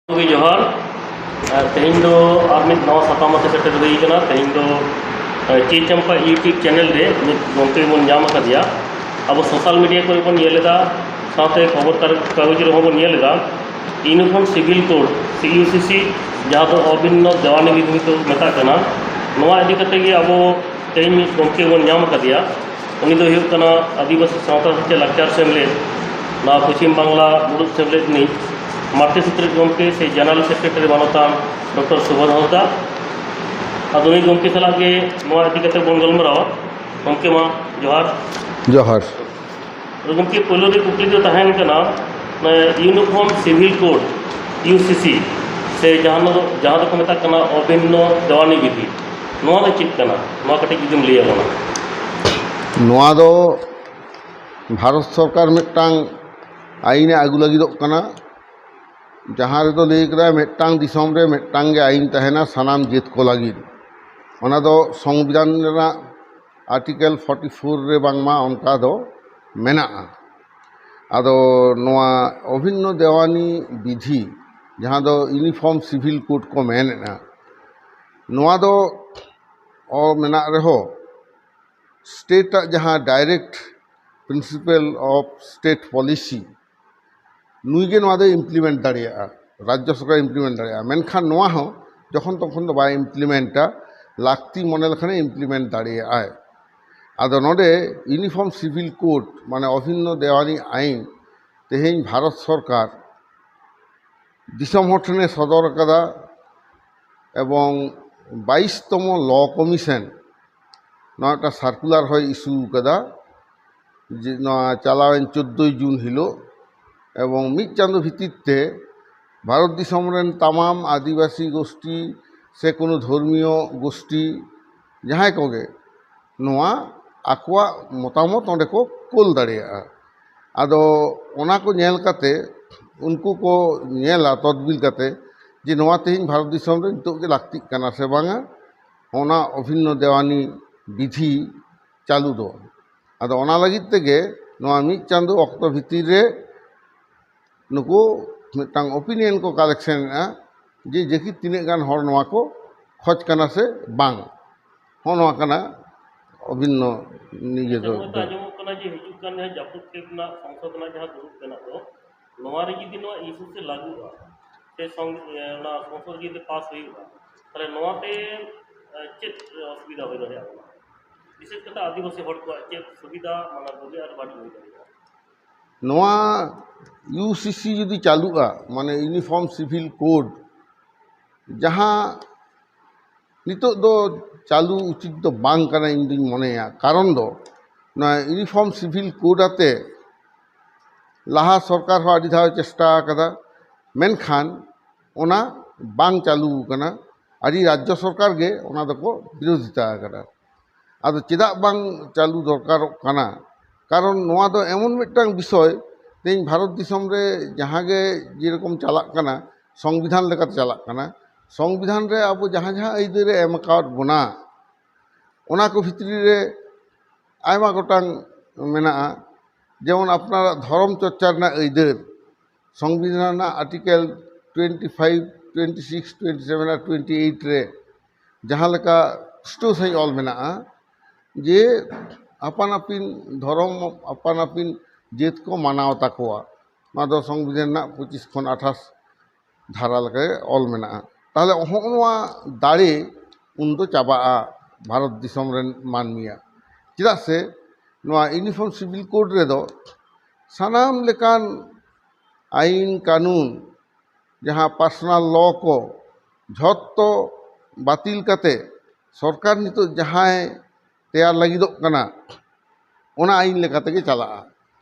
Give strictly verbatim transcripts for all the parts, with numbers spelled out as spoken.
ᱜᱚᱢᱠᱮ ᱡᱚᱦᱟᱨ᱾ ᱟᱨ ᱛᱮᱦᱮᱧ ᱫᱚ ᱟᱨ ᱢᱤᱫ ᱱᱟᱣᱟ ᱥᱟᱛᱟᱢ ᱟᱛᱮ ᱥᱮᱴᱮᱨ ᱦᱩᱭ ᱟᱠᱟᱱᱟ᱾ ᱛᱮᱦᱮᱧ ᱫᱚ ᱪᱤ ᱪᱟᱢᱯᱟ YouTube ᱪᱮᱱᱮᱞ ᱨᱮ ᱢᱤᱫ ᱜᱚᱢᱠᱮ ᱵᱚᱱ ᱧᱟᱢ ᱟᱠᱟᱫᱮᱭᱟ᱾ ᱟᱵᱚ ᱥᱳᱥᱟᱞ ᱢᱤᱰᱤᱭᱟ ᱠᱚᱨᱮ ᱵᱚᱱ ᱧᱮᱞ ᱮᱫᱟ, ᱥᱟᱶᱛᱮ ᱠᱷᱚᱵᱚᱨ ᱠᱟᱜᱚᱡᱽ ᱨᱮᱦᱚᱸ ᱵᱚᱱ ᱧᱮᱞ ᱮᱫᱟ, ᱤᱭᱩᱱᱤᱯᱷᱚᱨᱢ ᱥᱤᱵᱷᱤᱞ ᱠᱳᱰ ᱥᱮ ᱤᱭᱩᱥᱤᱥᱤ, ᱡᱟᱦᱟᱸ ᱫᱚ ᱚᱵᱷᱤᱱᱱᱚ ᱫᱮᱣᱟᱱᱤ ᱵᱤᱫᱷᱤ ᱠᱚ ᱢᱮᱛᱟᱜ ᱠᱟᱱᱟ, ᱱᱚᱣᱟ ᱤᱫᱤ ᱠᱟᱛᱮ ᱜᱮ ᱟᱵᱚ ᱛᱮᱦᱮᱧ ᱢᱤᱫ ᱜᱚᱢᱠᱮ ᱵᱚᱱ ᱧᱟᱢ ᱟᱠᱟᱫᱮᱭᱟ᱾ ᱩᱱᱤ ᱫᱚ ᱦᱩᱭᱩᱜ ᱠᱟᱱᱟ ᱟᱹᱫᱤᱵᱟᱹᱥᱤ ᱥᱟᱶᱛᱟ ᱥᱮᱪᱮᱫ ᱞᱟᱠᱪᱟᱨ ᱥᱮᱢᱞᱮᱫ, ᱱᱚᱣᱟ ᱯᱚᱪᱷᱤᱢ ᱵᱟᱝᱞᱟ ᱢᱩᱬᱩᱫ ᱥᱮᱢᱞᱮᱫ ᱨᱤᱱᱤᱡ ᱢᱟᱨᱛᱤ ᱥᱩᱛᱨᱮᱛ ᱜᱚᱢᱠᱮ ᱥᱮ ᱡᱮᱱᱟᱨᱮᱞ ᱥᱮᱠᱨᱮᱴᱟᱨᱤ ᱢᱟᱱᱚᱛᱟᱱ ᱰᱚᱠᱴᱚᱨ ᱥᱩᱵᱳᱫᱷ ᱦᱟᱸᱥᱫᱟ᱾ ᱟᱫᱚ ᱱᱩᱭ ᱜᱚᱢᱠᱮ ᱥᱟᱞᱟᱜ ᱜᱮ ᱱᱚᱣᱟ ᱤᱫᱤ ᱠᱟᱛᱮ ᱵᱚᱱ ᱜᱟᱞᱢᱟᱨᱟᱣᱟ᱾ ᱜᱚᱢᱠᱮ ᱢᱟ ᱡᱚᱦᱟᱨ᱾ ᱡᱚᱦᱟᱨ᱾ ᱟᱫᱚ ᱜᱚᱢᱠᱮ, ᱯᱳᱭᱞᱳ ᱨᱮ ᱠᱩᱠᱞᱤ ᱫᱚ ᱛᱟᱦᱮᱱ ᱠᱟᱱᱟ, ᱤᱭᱩᱱᱤᱯᱷᱚᱨᱢ ᱥᱤᱵᱷᱤᱞ ᱠᱳᱰ, ᱤᱭᱩᱥᱤᱥᱤ, ᱥᱮ ᱡᱟᱦᱟᱸ ᱫᱚ, ᱡᱟᱦᱟᱸ ᱫᱚᱠᱚ ᱢᱮᱛᱟᱜ ᱠᱟᱱᱟ ᱚᱵᱷᱤᱱᱱᱚ ᱫᱮᱣᱟᱱᱤ ᱵᱤᱫᱷᱤ, ᱱᱚᱣᱟ ᱫᱚ ᱪᱮᱫ ᱠᱟᱱᱟ? ᱱᱚᱣᱟ ᱠᱟᱹᱴᱤᱡ ᱡᱩᱫᱤᱢ ᱞᱟᱹᱭ ᱟᱵᱚᱱᱟ᱾ ᱱᱚᱣᱟ ᱫᱚ ᱵᱷᱟᱨᱚᱛ ᱥᱚᱨᱠᱟᱨ ᱢᱤᱫᱴᱟᱝ ᱟᱭᱤᱱᱮ ᱟᱹᱜᱩ ᱞᱟᱹᱜᱤᱫᱚᱜ ᱠᱟᱱᱟ, ᱡᱟᱦᱟᱸ ᱨᱮᱫᱚ ᱞᱟᱹᱭ ᱠᱮᱫᱟᱭ ᱢᱤᱫᱴᱟᱝ ᱫᱤᱥᱚᱢ ᱨᱮ ᱢᱤᱫᱴᱟᱝ ᱜᱮ ᱟᱭᱤᱱ ᱛᱟᱦᱮᱱᱟ ᱥᱟᱱᱟᱢ ᱡᱟᱹᱛ ᱠᱚ ᱞᱟᱹᱜᱤᱫ᱾ ᱚᱱᱟ ᱫᱚ ᱥᱚᱝᱵᱤᱫᱷᱟᱱ ᱨᱮᱱᱟᱜ ᱟᱨᱴᱤᱠᱮᱞ ᱯᱷᱳᱨᱴᱤ ᱯᱷᱳᱨ ᱨᱮ ᱵᱟᱝᱢᱟ ᱚᱱᱠᱟ ᱫᱚ ᱢᱮᱱᱟᱜᱼᱟ᱾ ᱟᱫᱚ ᱱᱚᱣᱟ ᱚᱵᱷᱤᱱᱱᱚ ᱫᱮᱣᱟᱱᱤ ᱵᱤᱫᱷᱤ, ᱡᱟᱦᱟᱸ ᱫᱚ ᱤᱭᱩᱱᱤᱯᱷᱚᱨᱢ ᱥᱤᱵᱷᱤᱞ ᱠᱳᱰ ᱠᱚ ᱢᱮᱱᱮᱫᱼᱟ, ᱱᱚᱣᱟ ᱫᱚ ᱚᱞ ᱢᱮᱱᱟᱜ ᱨᱮᱦᱚᱸ, ᱥᱴᱮᱴ ᱟᱜ ᱡᱟᱦᱟᱸ direct principle of state policy, ᱱᱩᱭ ᱜᱮ ᱱᱚᱣᱟ ᱫᱚᱭ implement ᱫᱟᱲᱮᱭᱟᱜᱼᱟ, ᱨᱟᱡᱽᱡᱚ ᱥᱚᱨᱠᱟᱨ implement ᱫᱟᱲᱮᱭᱟᱜᱼᱟ᱾ ᱢᱮᱱᱠᱷᱟᱱ ᱱᱚᱣᱟ ᱦᱚᱸ ᱡᱚᱠᱷᱚᱱ ᱛᱚᱠᱷᱚᱱ ᱫᱚ ᱵᱟᱭ implement ᱟ, ᱞᱟᱹᱠᱛᱤ ᱢᱚᱱᱮ ᱞᱮᱠᱷᱟᱱᱮ implement ᱫᱟᱲᱮᱭᱟᱜᱼᱟᱭ᱾ ᱟᱫᱚ ᱱᱚᱰᱮ ᱤᱭᱩᱱᱤᱯᱷᱚᱨᱢ ᱥᱤᱵᱷᱤᱞ ᱠᱳᱰ, ᱢᱟᱱᱮ ᱚᱵᱷᱤᱱᱱᱚ ᱫᱮᱣᱟᱱᱤ ᱟᱭᱤᱱ, ᱛᱮᱦᱮᱧ ᱵᱷᱟᱨᱚᱛ ᱥᱚᱨᱠᱟᱨ ᱫᱤᱥᱚᱢ ᱦᱚᱲ ᱴᱷᱮᱱᱮ ᱥᱚᱫᱚᱨ ᱟᱠᱟᱫᱟ ᱮᱵᱚᱝ ᱵᱟᱭᱤᱥ ᱛᱚᱢᱚ ᱞᱚ ᱠᱚᱢᱤᱥᱚᱱ ᱱᱚᱣᱟ ᱢᱤᱫᱴᱟᱝ ᱥᱟᱨᱠᱩᱞᱟᱨ ᱦᱚᱸᱭ ᱤᱥᱩ ᱟᱠᱟᱫᱟ, ᱡᱮ ᱱᱚᱣᱟ ᱪᱟᱞᱟᱣᱮᱱ ᱪᱳᱫᱽᱫᱳᱭ ᱡᱩᱱ ᱦᱤᱞᱳᱜ᱾ ᱮᱵᱚᱝ ᱢᱤᱫ ᱪᱟᱸᱫᱳ ᱵᱷᱤᱛᱤᱨ ᱛᱮ ᱵᱷᱟᱨᱚᱛ ᱫᱤᱥᱚᱢ ᱨᱮᱱ ᱛᱟᱢᱟᱢ ᱟᱹᱫᱤᱵᱟᱹᱥᱤ ᱜᱳᱥᱴᱤ ᱥᱮ ᱠᱳᱱᱳ ᱫᱷᱚᱨᱢᱤᱭᱚ ᱜᱳᱥᱴᱤ ᱡᱟᱦᱟᱸᱭ ᱠᱚᱜᱮ ᱱᱚᱣᱟ ᱟᱠᱚᱣᱟᱜ ᱢᱚᱛᱟᱢᱚᱛ ᱚᱸᱰᱮ ᱠᱚ ᱠᱳᱞ ᱫᱟᱲᱮᱭᱟᱜᱼᱟ᱾ ᱟᱫᱚ ᱚᱱᱟ ᱠᱚ ᱧᱮᱞ ᱠᱟᱛᱮ ᱩᱱᱠᱩ ᱠᱚ ᱧᱮᱞᱟ ᱛᱚᱫᱵᱤᱞ ᱠᱟᱛᱮ ᱡᱮ ᱱᱚᱣᱟ ᱛᱮᱦᱮᱧ ᱵᱷᱟᱨᱚᱛ ᱫᱤᱥᱚᱢ ᱨᱮ ᱱᱤᱛᱚᱜ ᱜᱮ ᱞᱟᱹᱠᱛᱤᱜ ᱠᱟᱱᱟ ᱥᱮ ᱵᱟᱝᱟ, ᱚᱱᱟ ᱚᱵᱷᱤᱱᱱᱚ ᱫᱮᱣᱟᱱᱤ ᱵᱤᱫᱷᱤ ᱪᱟᱹᱞᱩ ᱫᱚ᱾ ᱟᱫᱚ ᱚᱱᱟ ᱞᱟᱹᱜᱤᱫ ᱛᱮᱜᱮ ᱱᱚᱣᱟ ᱢᱤᱫ ᱪᱟᱸᱫᱳ ᱚᱠᱛᱚ ᱵᱷᱤᱛᱤᱨ ᱨᱮ ᱱᱩᱠᱩ ᱢᱤᱫᱴᱟᱝ ᱚᱯᱤᱱᱤᱭᱚᱱ ᱠᱚ ᱠᱟᱞᱮᱠᱥᱚᱱ ᱮᱫᱼᱟ ᱡᱮ ᱡᱮᱠᱤ ᱛᱤᱱᱟᱹᱜ ᱜᱟᱱ ᱦᱚᱲ ᱱᱚᱣᱟ ᱠᱚ ᱠᱷᱚᱡᱽ ᱠᱟᱱᱟ ᱥᱮ ᱵᱟᱝ᱾ ᱦᱚᱸ, ᱱᱚᱣᱟ ᱠᱟᱱᱟ ᱚᱵᱷᱤᱱᱱᱚ ᱱᱤᱭᱟᱹ ᱫᱚ᱾ ᱱᱚᱣᱟ ᱛᱮ ᱟᱸᱡᱚᱢᱚᱜ ᱠᱟᱱᱟ ᱡᱮ ᱦᱤᱡᱩᱜ ᱠᱟᱱ ᱡᱟᱦᱟᱸ ᱡᱟᱹᱯᱩᱫ ᱠᱮᱢᱯ ᱨᱮᱱᱟᱜ ᱥᱚᱝᱥᱚᱫ ᱨᱮᱱᱟᱜ ᱡᱟᱦᱟᱸ ᱫᱩᱲᱩᱵ ᱛᱮᱱᱟᱜ ᱫᱚ, ᱱᱚᱣᱟ ᱨᱮ ᱡᱩᱫᱤ ᱱᱚᱣᱟ ᱤᱥᱩ ᱥᱮ ᱞᱟᱹᱜᱩᱜᱼᱟ, ᱥᱮ ᱥᱚᱝ-, ᱮ, ᱚᱱᱟ ᱥᱚᱝᱥᱚᱫ ᱡᱩᱫᱤ ᱯᱟᱥ ᱦᱩᱭᱩᱜᱼᱟ, ᱛᱟᱦᱚᱞᱮ ᱱᱚᱣᱟ ᱛᱮ, ᱮ, ᱪᱮᱫ ᱚᱥᱩᱵᱤᱫᱷᱟ ᱦᱩᱭ ᱫᱟᱲᱮᱭᱟᱜᱼᱟ? ᱵᱤᱥᱮᱥ ᱠᱟᱛᱮ ᱟᱹᱫᱤᱵᱟᱹᱥᱤ ᱦᱚᱲ ᱠᱚᱣᱟᱜ ᱪᱮᱫ ᱥᱩᱵᱤᱫᱷᱟ, ᱢᱟᱱᱮ, ᱵᱩᱜᱤ ᱟᱨ ᱵᱟᱹᱲᱤᱡ ᱦᱩᱭ ᱫᱟᱲᱮᱭᱟᱜᱼᱟ? ᱱᱚᱣᱟ ᱤᱭᱩ ᱥᱤ ᱥᱤ ᱡᱩᱫᱤ ᱪᱟᱹᱞᱩᱜᱼᱟ, ᱢᱟᱱᱮ Uniform Civil Code, ᱡᱟᱦᱟᱸ ᱱᱤᱛᱚᱜ ᱫᱚ ᱪᱟᱹᱞᱩ ᱩᱪᱤᱛ ᱫᱚ ᱵᱟᱝ ᱠᱟᱱᱟ, ᱤᱧ ᱫᱩᱧ ᱢᱚᱱᱮᱭᱟ᱾ ᱠᱟᱨᱚᱱ ᱫᱚ ᱱᱚᱣᱟ Uniform Civil Code ᱟᱛᱮ ᱞᱟᱦᱟ ᱥᱚᱨᱠᱟᱨ ᱦᱚᱸ ᱟᱹᱰᱤ ᱫᱷᱟᱣ ᱪᱮᱥᱴᱟ ᱟᱠᱟᱫᱟ, ᱢᱮᱱᱠᱷᱟᱱ ᱚᱱᱟ ᱵᱟᱝ ᱪᱟᱹᱞᱩ ᱟᱠᱟᱱᱟ᱾ ᱟᱹᱰᱤ ᱨᱟᱡᱽᱡᱚ ᱥᱚᱨᱠᱟᱨ ᱜᱮ ᱚᱱᱟ ᱫᱚᱠᱚ ᱵᱤᱨᱳᱫᱷᱤᱛᱟ ᱟᱠᱟᱫᱟ᱾ ᱟᱫᱚ ᱪᱮᱫᱟᱜ ᱵᱟᱝ ᱪᱟᱹᱞᱩ ᱫᱚᱨᱠᱟᱨᱚᱜ ᱠᱟᱱᱟ? ᱠᱟᱨᱚᱱ ᱱᱚᱣᱟ ᱫᱚ ᱮᱢᱚᱱ ᱢᱤᱫᱴᱟᱝ ᱵᱤᱥᱚᱭ, ᱛᱮᱦᱮᱧ ᱵᱷᱟᱨᱚᱛ ᱫᱤᱥᱚᱢ ᱨᱮ ᱡᱟᱦᱟᱸ ᱜᱮ ᱡᱮᱨᱚᱠᱚᱢ ᱪᱟᱞᱟᱜ ᱠᱟᱱᱟ, ᱥᱚᱝᱵᱤᱫᱷᱟᱱ ᱞᱮᱠᱟᱛᱮ ᱪᱟᱞᱟᱜ ᱠᱟᱱᱟ᱾ ᱥᱚᱝᱵᱤᱫᱷᱟᱱ ᱨᱮ ᱟᱵᱚ ᱡᱟᱦᱟᱸ ᱡᱟᱦᱟᱸ ᱟᱹᱭᱫᱟᱹᱨᱮ ᱮᱢ ᱟᱠᱟᱣᱟᱫ ᱵᱚᱱᱟ, ᱚᱱᱟ ᱠᱚ ᱵᱷᱤᱛᱨᱤ ᱨᱮ ᱟᱭᱢᱟ ᱜᱚᱴᱟᱝ ᱢᱮᱱᱟᱜᱼᱟ᱾ ᱡᱮᱢᱚᱱ ᱟᱯᱱᱟᱨᱟᱜ ᱫᱷᱚᱨᱚᱢ ᱪᱚᱨᱪᱟ ᱨᱮᱱᱟᱜ ᱟᱹᱭᱫᱟᱹᱨ, ᱥᱚᱝᱵᱤᱫᱷᱟᱱ ᱨᱮᱱᱟᱜ Article twenty five, twenty six, twenty seven ᱟᱨ twenty eight ᱨᱮ ᱡᱟᱦᱟᱸ ᱞᱮᱠᱟ ᱯᱩᱥᱴᱟᱹᱣ ᱥᱟᱺᱦᱤᱡ ᱚᱞ ᱢᱮᱱᱟᱜᱼᱟ ᱡᱮ ᱟᱯᱟᱱ ᱟᱹᱯᱤᱱ ᱫᱷᱚᱨᱚᱢ, ᱟᱯᱟᱱ ᱟᱹᱯᱤᱱ ᱡᱟᱹᱛ ᱠᱚ ᱢᱟᱱᱟᱣ ᱛᱟᱠᱚᱣᱟ᱾ ᱱᱚᱣᱟ ᱫᱚ ᱥᱚᱝᱵᱤᱫᱷᱟᱱ ᱨᱮᱱᱟᱜ ᱯᱚᱸᱪᱤᱥ ᱠᱷᱚᱱ ᱟᱴᱷᱟᱥ ᱫᱷᱟᱨᱟ ᱞᱮᱠᱟ ᱚᱞ ᱢᱮᱱᱟᱜᱼᱟ᱾ ᱛᱟᱦᱚᱞᱮ ᱦᱚᱸᱜᱼᱚ ᱱᱚᱣᱟ ᱫᱟᱲᱮ ᱩᱱᱫᱚ ᱪᱟᱵᱟᱜᱼᱟ ᱵᱷᱟᱨᱚᱛ ᱫᱤᱥᱚᱢ ᱨᱮᱱ ᱢᱟᱹᱱᱢᱤᱭᱟᱜ᱾ ᱪᱮᱫᱟᱜ ᱥᱮ ᱱᱚᱣᱟ Uniform Civil Code ᱨᱮᱫᱚ ᱥᱟᱱᱟᱢ ᱞᱮᱠᱟᱱ ᱟᱹᱭᱤᱱ ᱠᱟᱹᱱᱩᱱ, ᱡᱟᱦᱟᱸ personal law ᱠᱚ, ᱡᱷᱚᱛᱚ ᱵᱟᱹᱛᱤᱞ ᱠᱟᱛᱮ ᱥᱚᱨᱠᱟᱨ ᱱᱤᱛᱚᱜ ᱡᱟᱦᱟᱸᱭ ᱛᱮᱭᱟᱨ ᱞᱟᱹᱜᱤᱫᱚᱜ ᱠᱟᱱᱟ, ᱚᱱᱟ ᱟᱹᱭᱤᱱ ᱞᱮᱠᱟ ᱛᱮᱜᱮ ᱪᱟᱞᱟᱜᱼᱟ᱾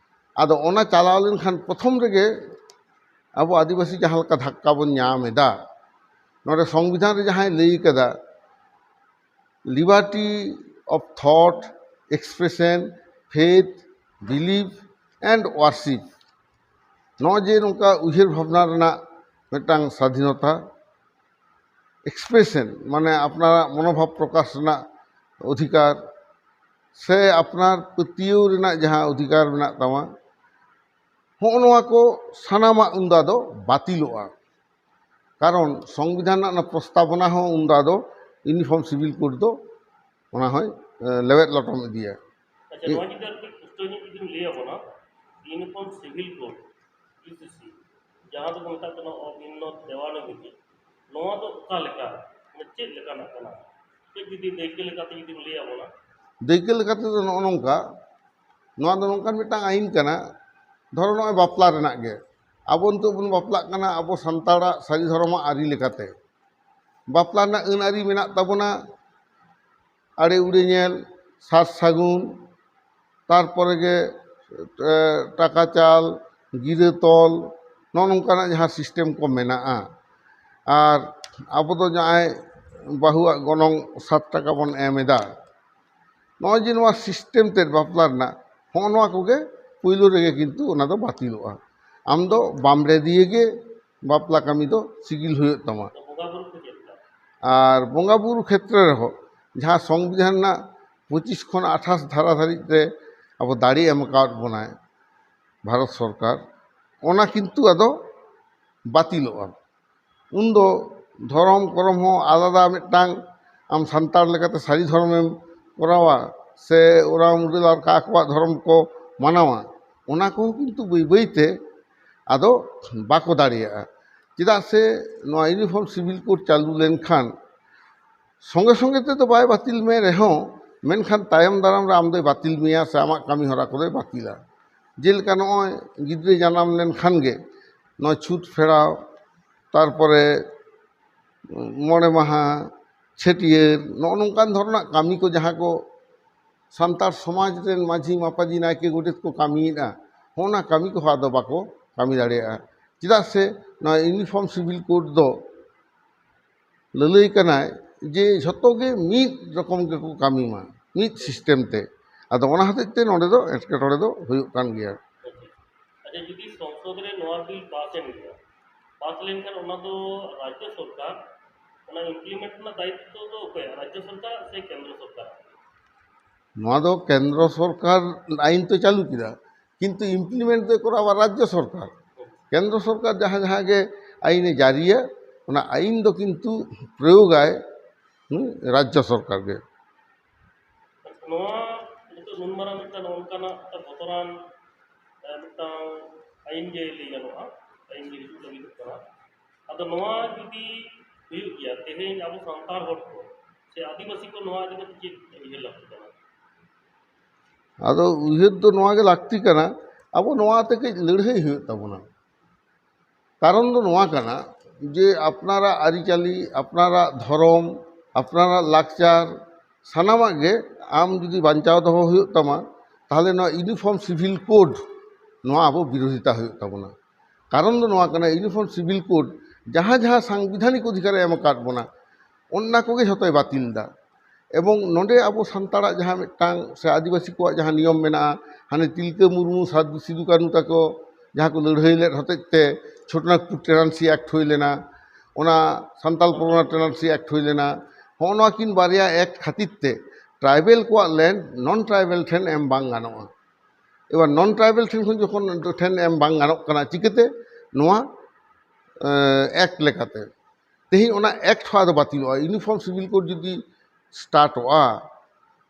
ᱟᱫᱚ ᱚᱱᱟ ᱪᱟᱞᱟᱣ ᱞᱮᱱᱠᱷᱟᱱ ᱯᱨᱚᱛᱷᱚᱢ ᱨᱮᱜᱮ ᱟᱵᱚ ᱟᱹᱫᱤᱵᱟᱹᱥᱤ ᱡᱟᱦᱟᱸ ᱞᱮᱠᱟ ᱫᱷᱟᱠᱠᱟ ᱵᱚᱱ ᱧᱟᱢ ᱮᱫᱟ, ᱱᱚᱰᱮ ᱥᱚᱝᱵᱤᱫᱷᱟᱱ ᱨᱮ ᱡᱟᱦᱟᱸᱭ ᱞᱟᱹᱭ ᱠᱟᱫᱟ, liberty of thought, expression, faith, belief and worship, ᱱᱚᱜᱼᱚᱭ ᱡᱮ ᱱᱚᱝᱠᱟ ᱩᱭᱦᱟᱹᱨ ᱵᱷᱟᱵᱽᱱᱟ ᱨᱮᱱᱟᱜ ᱢᱤᱫᱴᱟᱝ ᱥᱟᱫᱷᱤᱱᱚᱛᱟ, expression ᱢᱟᱱᱮ ᱟᱯᱱᱟᱨᱟᱜ ᱢᱚᱱᱳᱵᱷᱟᱵ ᱯᱨᱚᱠᱟᱥ ᱨᱮᱱᱟᱜ ᱚᱫᱷᱤᱠᱟᱨ, ᱥᱮ ᱟᱯᱱᱟᱨ ᱯᱟᱹᱛᱭᱟᱹᱣ ᱨᱮᱱᱟᱜ ᱡᱟᱦᱟᱸ ᱚᱫᱷᱤᱠᱟᱨ ᱢᱮᱱᱟᱜ ᱛᱟᱢᱟ, ᱦᱚᱸᱜᱼᱚ ᱱᱚᱣᱟ ᱠᱚ ᱥᱟᱱᱟᱢᱟᱜ ᱩᱱᱫᱚ ᱟᱫᱚ ᱵᱟᱹᱛᱤᱞᱚᱜᱼᱟ᱾ ᱠᱟᱨᱚᱱ ᱥᱚᱝᱵᱤᱫᱷᱟᱱ ᱨᱮᱱᱟᱜ ᱚᱱᱟ ᱯᱨᱚᱥᱛᱟᱵᱚᱱᱟ ᱦᱚᱸ ᱩᱱᱫᱚ ᱟᱫᱚ ᱤᱭᱩᱱᱤᱯᱷᱚᱨᱢ ᱥᱤᱵᱤᱞ ᱠᱳᱰ ᱫᱚ ᱚᱱᱟ ᱦᱚᱸᱭ ᱞᱮᱵᱮᱫ ᱞᱚᱴᱚᱢ ᱤᱫᱤᱭᱟ᱾ ᱟᱪᱪᱷᱟ, ᱱᱚᱣᱟ ᱡᱩᱫᱤ ᱟᱨ ᱠᱟᱹᱡ ᱯᱩᱥᱴᱟᱹᱣ ᱧᱚᱜ ᱡᱩᱫᱤᱢ ᱞᱟᱹᱭ ᱟᱵᱚᱱᱟ, ᱤᱭᱩᱱᱤᱯᱷᱚᱨᱢ ᱥᱤᱵᱤᱞ ᱠᱳᱰ, ᱤᱭᱩᱥᱤᱥᱤ, ᱡᱟᱦᱟᱸ ᱫᱚᱠᱚ ᱢᱮᱛᱟᱜ ᱠᱟᱱᱟ ᱚᱵᱷᱤᱱᱱᱚ ᱫᱮᱣᱟᱱᱚ ᱵᱤᱫᱷᱤ, ᱱᱚᱣᱟ ᱫᱚ ᱚᱠᱟ ᱞᱮᱠᱟ, ᱢᱟᱱᱮ ᱪᱮᱫ ᱞᱮᱠᱟᱱᱟᱜ ᱠᱟᱱᱟ? ᱠᱟᱹᱡ ᱡᱩᱫᱤ ᱫᱟᱹᱭᱠᱟᱹ ᱞᱮᱠᱟᱛᱮ ᱡᱩᱫᱤᱢ ᱞᱟᱹᱭ ᱟᱵᱚᱱᱟ᱾ ᱫᱟᱹᱭᱠᱟᱹ ᱞᱮᱠᱟᱛᱮ ᱫᱚ ᱱᱚᱜᱼᱚ ᱱᱚᱝᱠᱟ, ᱱᱚᱣᱟ ᱫᱚ ᱱᱚᱝᱠᱟᱱ ᱢᱤᱫᱴᱟᱝ ᱟᱹᱭᱤᱱ ᱠᱟᱱᱟ, ᱫᱷᱚᱨᱚ ᱱᱚᱜᱼᱚᱭ ᱵᱟᱯᱞᱟ ᱨᱮᱱᱟᱜ ᱜᱮ᱾ ᱟᱵᱚ ᱱᱤᱛᱚᱜ ᱵᱚᱱ ᱵᱟᱯᱞᱟᱜ ᱠᱟᱱᱟ ᱟᱵᱚ ᱥᱟᱱᱛᱟᱲᱟᱜ ᱥᱟᱹᱨᱤ ᱫᱷᱚᱨᱚᱢᱟᱜ ᱟᱹᱨᱤ ᱞᱮᱠᱟᱛᱮ᱾ ᱵᱟᱯᱞᱟ ᱨᱮᱱᱟᱜ ᱟᱹᱱ ᱟᱹᱨᱤ ᱢᱮᱱᱟᱜ ᱛᱟᱵᱚᱱᱟ, ᱟᱲᱮ ᱩᱲᱮ ᱧᱮᱞ, ᱥᱟᱨ ᱥᱟᱹᱜᱩᱱ, ᱛᱟᱨᱯᱚᱨᱮ ᱜᱮ ᱴᱟᱠᱟ ᱪᱟᱞ, ᱜᱤᱨᱟᱹ ᱛᱚᱞ, ᱱᱚᱜᱼᱚ ᱱᱚᱝᱠᱟᱱᱟᱜ ᱡᱟᱦᱟᱸ ᱥᱤᱥᱴᱮᱢ ᱠᱚ ᱢᱮᱱᱟᱜᱼᱟ᱾ ᱟᱨ ᱟᱵᱚ ᱫᱚ ᱡᱟᱦᱟᱸᱭ ᱵᱟᱹᱦᱩᱣᱟᱜ ᱜᱚᱱᱚᱝ ᱥᱟᱛ ᱴᱟᱠᱟ ᱵᱚᱱ ᱮᱢ ᱮᱫᱟ, ᱱᱚᱜᱼᱚᱭ ᱡᱮ ᱱᱚᱣᱟ ᱥᱤᱥᱴᱮᱢ ᱛᱮᱫ ᱵᱟᱯᱞᱟ ᱨᱮᱱᱟᱜ, ᱦᱚᱸᱜᱼᱚ ᱱᱚᱣᱟ ᱠᱚᱜᱮ ᱯᱳᱭᱞᱳ ᱨᱮᱜᱮ ᱠᱤᱱᱛᱩ ᱚᱱᱟ ᱫᱚ ᱵᱟᱹᱛᱤᱞᱚᱜᱼᱟ᱾ ᱟᱢ ᱫᱚ ᱵᱟᱢ ᱨᱮᱰᱤᱭᱮ ᱜᱮ ᱵᱟᱯᱞᱟ ᱠᱟᱹᱢᱤ ᱫᱚ ᱥᱤᱜᱤᱞ ᱦᱩᱭᱩᱜ ᱛᱟᱢᱟ᱾ ᱟᱨ ᱵᱚᱸᱜᱟ ᱵᱩᱨᱩ ᱠᱷᱮᱛᱨᱮ ᱨᱮᱦᱚᱸ ᱡᱟᱦᱟᱸ ᱥᱚᱝᱵᱤᱫᱷᱟᱱ ᱨᱮᱱᱟᱜ ᱯᱚᱸᱪᱤᱥ ᱠᱷᱚᱱ ᱟᱴᱷᱟᱥ ᱫᱷᱟᱨᱟ ᱫᱷᱟᱹᱨᱤᱡ ᱨᱮ ᱟᱵᱚ ᱫᱟᱲᱮ ᱮᱢ ᱟᱠᱟᱣᱟᱫ ᱵᱚᱱᱟᱭ ᱵᱷᱟᱨᱚᱛ ᱥᱚᱨᱠᱟᱨ, ᱚᱱᱟ ᱠᱤᱱᱛᱩ ᱟᱫᱚ ᱵᱟᱹᱛᱤᱞᱚᱜᱼᱟ᱾ ᱩᱱᱫᱚ ᱫᱷᱚᱨᱚᱢ ᱠᱚᱨᱚᱢ ᱦᱚᱸ ᱟᱞᱟᱫᱟ ᱢᱤᱫᱴᱟᱝ, ᱟᱢ ᱥᱟᱱᱛᱟᱲ ᱞᱮᱠᱟᱛᱮ ᱥᱟᱹᱨᱤ ᱫᱷᱚᱨᱚᱢᱮᱢ ᱠᱚᱨᱟᱣᱟ ᱥᱮ ᱳᱨᱟᱣ ᱢᱩᱰᱟᱹ ᱞᱮᱠᱟ ᱟᱠᱚᱣᱟᱜ ᱫᱷᱚᱨᱚᱢ ᱠᱚ ᱢᱟᱱᱟᱣᱟ, ᱚᱱᱟ ᱠᱚᱦᱚᱸ ᱠᱤᱱᱛᱩ ᱵᱟᱹᱭ ᱵᱟᱹᱭᱛᱮ ᱟᱫᱚ ᱵᱟᱠᱚ ᱫᱟᱲᱮᱭᱟᱜᱼᱟ᱾ ᱪᱮᱫᱟᱜ ᱥᱮ ᱱᱚᱣᱟ ᱤᱭᱩᱱᱤᱯᱷᱚᱨᱢ ᱥᱤᱵᱤᱞ ᱠᱳᱰ ᱪᱟᱹᱞᱩ ᱞᱮᱱᱠᱷᱟᱱ ᱥᱚᱸᱜᱮ ᱥᱚᱸᱜᱮ ᱛᱮᱫᱚ ᱵᱟᱭ ᱵᱟᱹᱛᱤᱞ ᱢᱮ ᱨᱮᱦᱚᱸ, ᱢᱮᱱᱠᱷᱟᱱ ᱛᱟᱭᱚᱢ ᱫᱟᱨᱟᱢ ᱨᱮ ᱟᱢ ᱫᱚᱭ ᱵᱟᱹᱛᱤᱞ ᱢᱮᱭᱟ ᱥᱮ ᱟᱢᱟᱜ ᱠᱟᱹᱢᱤ ᱦᱚᱨᱟ ᱠᱚᱫᱚᱭ ᱵᱟᱹᱛᱤᱞᱟ᱾ ᱡᱮᱞᱮᱠᱟ ᱱᱚᱜᱼᱚᱭ ᱜᱤᱫᱽᱨᱟᱹ ᱡᱟᱱᱟᱢ ᱞᱮᱱᱠᱷᱟᱱ ᱜᱮ ᱱᱚᱣᱟ ᱪᱷᱩᱛ ᱯᱷᱮᱨᱟᱣ, ᱛᱟᱨᱯᱚᱨᱮ ᱢᱚᱬᱮ ᱢᱟᱦᱟ, ᱪᱷᱟᱹᱴᱭᱟᱹᱨ, ᱱᱚᱜᱼᱚ ᱱᱚᱝᱠᱟᱱ ᱫᱷᱚᱨᱚᱱᱟᱜ ᱠᱟᱹᱢᱤ ᱠᱚ ᱡᱟᱦᱟᱸ ᱠᱚ ᱥᱟᱱᱛᱟᱲ ᱥᱚᱢᱟᱡᱽ ᱨᱮᱱ ᱢᱟᱹᱡᱷᱤ, ᱢᱟᱯᱟᱡᱷᱤ, ᱱᱟᱭᱠᱮ, ᱜᱚᱰᱮᱛ ᱠᱚ ᱠᱟᱹᱢᱤᱭᱮᱫᱼᱟ, ᱦᱚᱸ ᱚᱱᱟ ᱠᱟᱹᱢᱤ ᱠᱚᱦᱚᱸ ᱟᱫᱚ ᱵᱟᱠᱚ ᱠᱟᱹᱢᱤ ᱫᱟᱲᱮᱭᱟᱜᱼᱟ᱾ ᱪᱮᱫᱟᱜ ᱥᱮ ᱱᱚᱣᱟ ᱤᱭᱩᱱᱤᱯᱷᱚᱨᱢ ᱥᱤᱵᱤᱞ ᱠᱳᱰ ᱫᱚ ᱞᱟᱹᱞᱟᱹᱭ ᱠᱟᱱᱟᱭ ᱡᱮ ᱡᱷᱚᱛᱚ ᱜᱮ ᱢᱤᱫ ᱨᱚᱠᱚᱢ ᱜᱮᱠᱚ ᱠᱟᱹᱢᱤ ᱢᱟ, ᱢᱤᱫ ᱥᱤᱥᱴᱮᱢ ᱛᱮ᱾ ᱟᱫᱚ ᱚᱱᱟ ᱦᱚᱛᱮᱡ ᱛᱮ ᱱᱚᱰᱮ ᱫᱚ ᱮᱴᱠᱮᱴᱚᱬᱮ ᱫᱚ ᱦᱩᱭᱩᱜ ᱠᱟᱱ ᱜᱮᱭᱟ᱾ ᱟᱪᱪᱷᱟ, ᱡᱩᱫᱤ ᱥᱚᱝᱥᱚᱫ ᱨᱮ ᱱᱚᱣᱟ ᱵᱤᱞ ᱯᱟᱥ ᱮᱱ ᱜᱮᱭᱟ, ᱯᱟᱥ ᱞᱮᱱᱠᱷᱟᱱ ᱚᱱᱟ ᱫᱚ ᱨᱟᱡᱽᱡᱚ ᱥᱚᱨᱠᱟᱨ, ᱚᱱᱟ ᱤᱢᱯᱞᱤᱢᱮᱱᱴ ᱨᱮᱱᱟᱜ ᱫᱟᱭᱤᱛᱛᱚ ᱫᱚ ᱚᱠᱚᱭᱟᱜ? ᱨᱟᱡᱽᱡᱚ ᱥᱚᱨᱠᱟᱨ ᱥᱮ ᱠᱮᱱᱫᱨᱚ ᱥᱚᱨᱠᱟᱨ? ᱱᱚᱣᱟ ᱫᱚ ᱠᱮᱱᱫᱨᱚ ᱥᱚᱨᱠᱟᱨ ᱟᱭᱤᱱ ᱛᱚ ᱪᱟᱹᱞᱩ ᱠᱮᱫᱟ, ᱠᱤᱱᱛᱩ ᱤᱢᱯᱞᱤᱢᱮᱱᱴ ᱫᱚᱭ ᱠᱚᱨᱟᱣᱟ ᱨᱟᱡᱽᱡᱚ ᱥᱚᱨᱠᱟᱨ᱾ ᱠᱮᱱᱫᱨᱚ ᱥᱚᱨᱠᱟᱨ ᱡᱟᱦᱟᱸ ᱡᱟᱦᱟᱸ ᱜᱮ ᱟᱭᱤᱱᱮ ᱡᱟᱹᱨᱤᱭᱟ, ᱚᱱᱟ ᱟᱭᱤᱱ ᱫᱚ ᱠᱤᱱᱛᱩ ᱯᱨᱚᱭᱳᱜᱟᱭ, ᱦᱩᱸ, ᱨᱟᱡᱽᱡᱚ ᱥᱚᱨᱠᱟᱨ ᱜᱮ᱾ ᱱᱚᱣᱟ ᱱᱤᱛᱚᱜ ᱱᱩᱱ ᱢᱟᱨᱟᱝ ᱢᱤᱫᱴᱟᱝ ᱱᱚᱝᱠᱟᱱᱟᱜ ᱢᱤᱫᱴᱟᱝ ᱵᱚᱛᱚᱨᱟᱱ, ᱮ, ᱢᱤᱫᱴᱟᱝ ᱟᱭᱤᱱ ᱜᱮ ᱞᱟᱹᱭ ᱜᱟᱱᱚᱜᱼᱟ, ᱟᱭᱤᱱ ᱜᱮ ᱦᱤᱡᱩᱜ ᱞᱟᱹᱜᱤᱫᱚᱜ ᱠᱟᱱᱟ᱾ ᱟᱫᱚ ᱱᱚᱣᱟ ᱡᱩᱫᱤ ᱦᱩᱭᱩᱜ ᱜᱮᱭᱟ, ᱛᱮᱦᱮᱧ ᱟᱵᱚ ᱥᱟᱱᱛᱟᱲ ᱦᱚᱲ ᱠᱚ ᱥᱮ ᱟᱹᱫᱤᱵᱟᱹᱥᱤ ᱠᱚ ᱱᱚᱣᱟ ᱤᱫᱤ ᱠᱟᱛᱮ ᱪᱮᱫ ᱩᱭᱦᱟᱹᱨ ᱞᱟᱹᱠᱛᱤ ᱠᱟᱱᱟ? ᱟᱫᱚ ᱩᱭᱦᱟᱹᱨ ᱫᱚ ᱱᱚᱣᱟ ᱜᱮ ᱞᱟᱹᱠᱛᱤ ᱠᱟᱱᱟ, ᱟᱵᱚ ᱱᱚᱣᱟ ᱛᱮ ᱠᱟᱹᱡ ᱞᱟᱹᱲᱦᱟᱹᱭ ᱦᱩᱭᱩᱜ ᱛᱟᱵᱚᱱᱟ᱾ ᱠᱟᱨᱚᱱ ᱫᱚ ᱱᱚᱣᱟ ᱠᱟᱱᱟ ᱡᱮ ᱟᱯᱱᱟᱨᱟᱜ ᱟᱹᱨᱤᱪᱟᱹᱞᱤ, ᱟᱯᱱᱟᱨᱟᱜ ᱫᱷᱚᱨᱚᱢ, ᱟᱯᱱᱟᱨᱟᱜ ᱞᱟᱠᱪᱟᱨ ᱥᱟᱱᱟᱢᱟᱜ ᱜᱮ ᱟᱢ ᱡᱩᱫᱤ ᱵᱟᱧᱪᱟᱣ ᱫᱚᱦᱚ ᱦᱩᱭᱩᱜ ᱛᱟᱢᱟ, ᱛᱟᱦᱚᱞᱮ ᱱᱚᱣᱟ ᱤᱭᱩᱱᱤᱯᱷᱚᱨᱢ ᱥᱤᱵᱷᱤᱞ ᱠᱳᱰ ᱱᱚᱣᱟ ᱟᱵᱚ ᱵᱤᱨᱳᱫᱷᱤᱛᱟ ᱦᱩᱭᱩᱜ ᱛᱟᱵᱚᱱᱟ᱾ ᱠᱟᱨᱚᱱ ᱫᱚ ᱱᱚᱣᱟ ᱠᱟᱱᱟ, ᱤᱭᱩᱱᱤᱯᱷᱚᱨᱢ ᱥᱤᱵᱷᱤᱞ ᱠᱳᱰ ᱡᱟᱦᱟᱸ ᱡᱟᱦᱟᱸ ᱥᱟᱝᱵᱤᱫᱷᱟᱱᱤᱠ ᱚᱫᱷᱤᱠᱟᱨᱮ ᱮᱢ ᱟᱠᱟᱫ ᱵᱚᱱᱟ, ᱚᱱᱟ ᱠᱚᱜᱮ ᱡᱷᱚᱛᱚᱭ ᱵᱟᱹᱛᱤᱞ ᱮᱫᱟ᱾ ᱮᱵᱚᱝ ᱱᱚᱰᱮ ᱟᱵᱚ ᱥᱟᱱᱛᱟᱲᱟᱜ ᱡᱟᱦᱟᱸ ᱢᱤᱫᱴᱟᱝ ᱥᱮ ᱟᱹᱫᱤᱵᱟᱹᱥᱤ ᱠᱚᱣᱟᱜ ᱡᱟᱦᱟᱸ ᱱᱤᱭᱚᱢ ᱢᱮᱱᱟᱜᱼᱟ, ᱦᱟᱱᱮ ᱛᱤᱞᱠᱟᱹ ᱢᱩᱨᱢᱩ, ᱥᱟᱫᱷᱩ, ᱥᱤᱫᱩ ᱠᱟᱹᱱᱦᱩ ᱛᱟᱠᱚ ᱡᱟᱦᱟᱸ ᱠᱚ ᱞᱟᱹᱲᱦᱟᱹᱭ ᱞᱮᱫ ᱦᱚᱛᱮᱡ ᱛᱮ ᱪᱷᱳᱴᱳᱱᱟᱜᱽᱯᱩᱨ ᱴᱮᱱᱟᱱᱥᱤ ᱮᱠᱴ ᱦᱩᱭ ᱞᱮᱱᱟ, ᱚᱱᱟ ᱥᱟᱱᱛᱟᱞ ᱯᱚᱨᱜᱚᱱᱟ ᱴᱮᱱᱟᱱᱥᱤ ᱮᱠᱴ ᱦᱩᱭ ᱞᱮᱱᱟ᱾ ᱦᱚᱸᱜᱼᱚ ᱱᱚᱣᱟ ᱠᱤᱱ ᱵᱟᱨᱭᱟ ᱮᱠᱴ ᱠᱷᱟᱹᱛᱤᱨ ᱛᱮ ᱴᱨᱟᱭᱵᱮᱞ ᱠᱚᱣᱟᱜ ᱞᱮᱱᱰ ᱱᱚᱱ ᱴᱨᱟᱭᱵᱮᱞ ᱴᱷᱮᱱ ᱮᱢ ᱵᱟᱝ ᱜᱟᱱᱚᱜᱼᱟ᱾ ᱮᱵᱟᱨ ᱱᱚᱱ ᱴᱨᱟᱭᱵᱮᱞ ᱴᱷᱮᱱ ᱠᱷᱚᱱ ᱡᱚᱠᱷᱚᱱ ᱴᱷᱮᱱ ᱮᱢ ᱵᱟᱝ ᱜᱟᱱᱚᱜ ᱠᱟᱱᱟ, ᱪᱤᱠᱟᱹᱛᱮ ᱱᱚᱣᱟ ᱮᱠᱴ ᱞᱮᱠᱟᱛᱮ? ᱛᱮᱦᱮᱧ ᱚᱱᱟ ᱮᱠᱴ ᱦᱚᱸ ᱟᱫᱚ ᱵᱟᱹᱛᱤᱞᱚᱜᱼᱟ᱾ ᱤᱭᱩᱱᱤᱯᱷᱚᱨᱢ ᱥᱤᱵᱷᱤᱞ ᱠᱳᱰ ᱡᱩᱫᱤ ᱥᱴᱟᱨᱴᱚᱜᱼᱟ,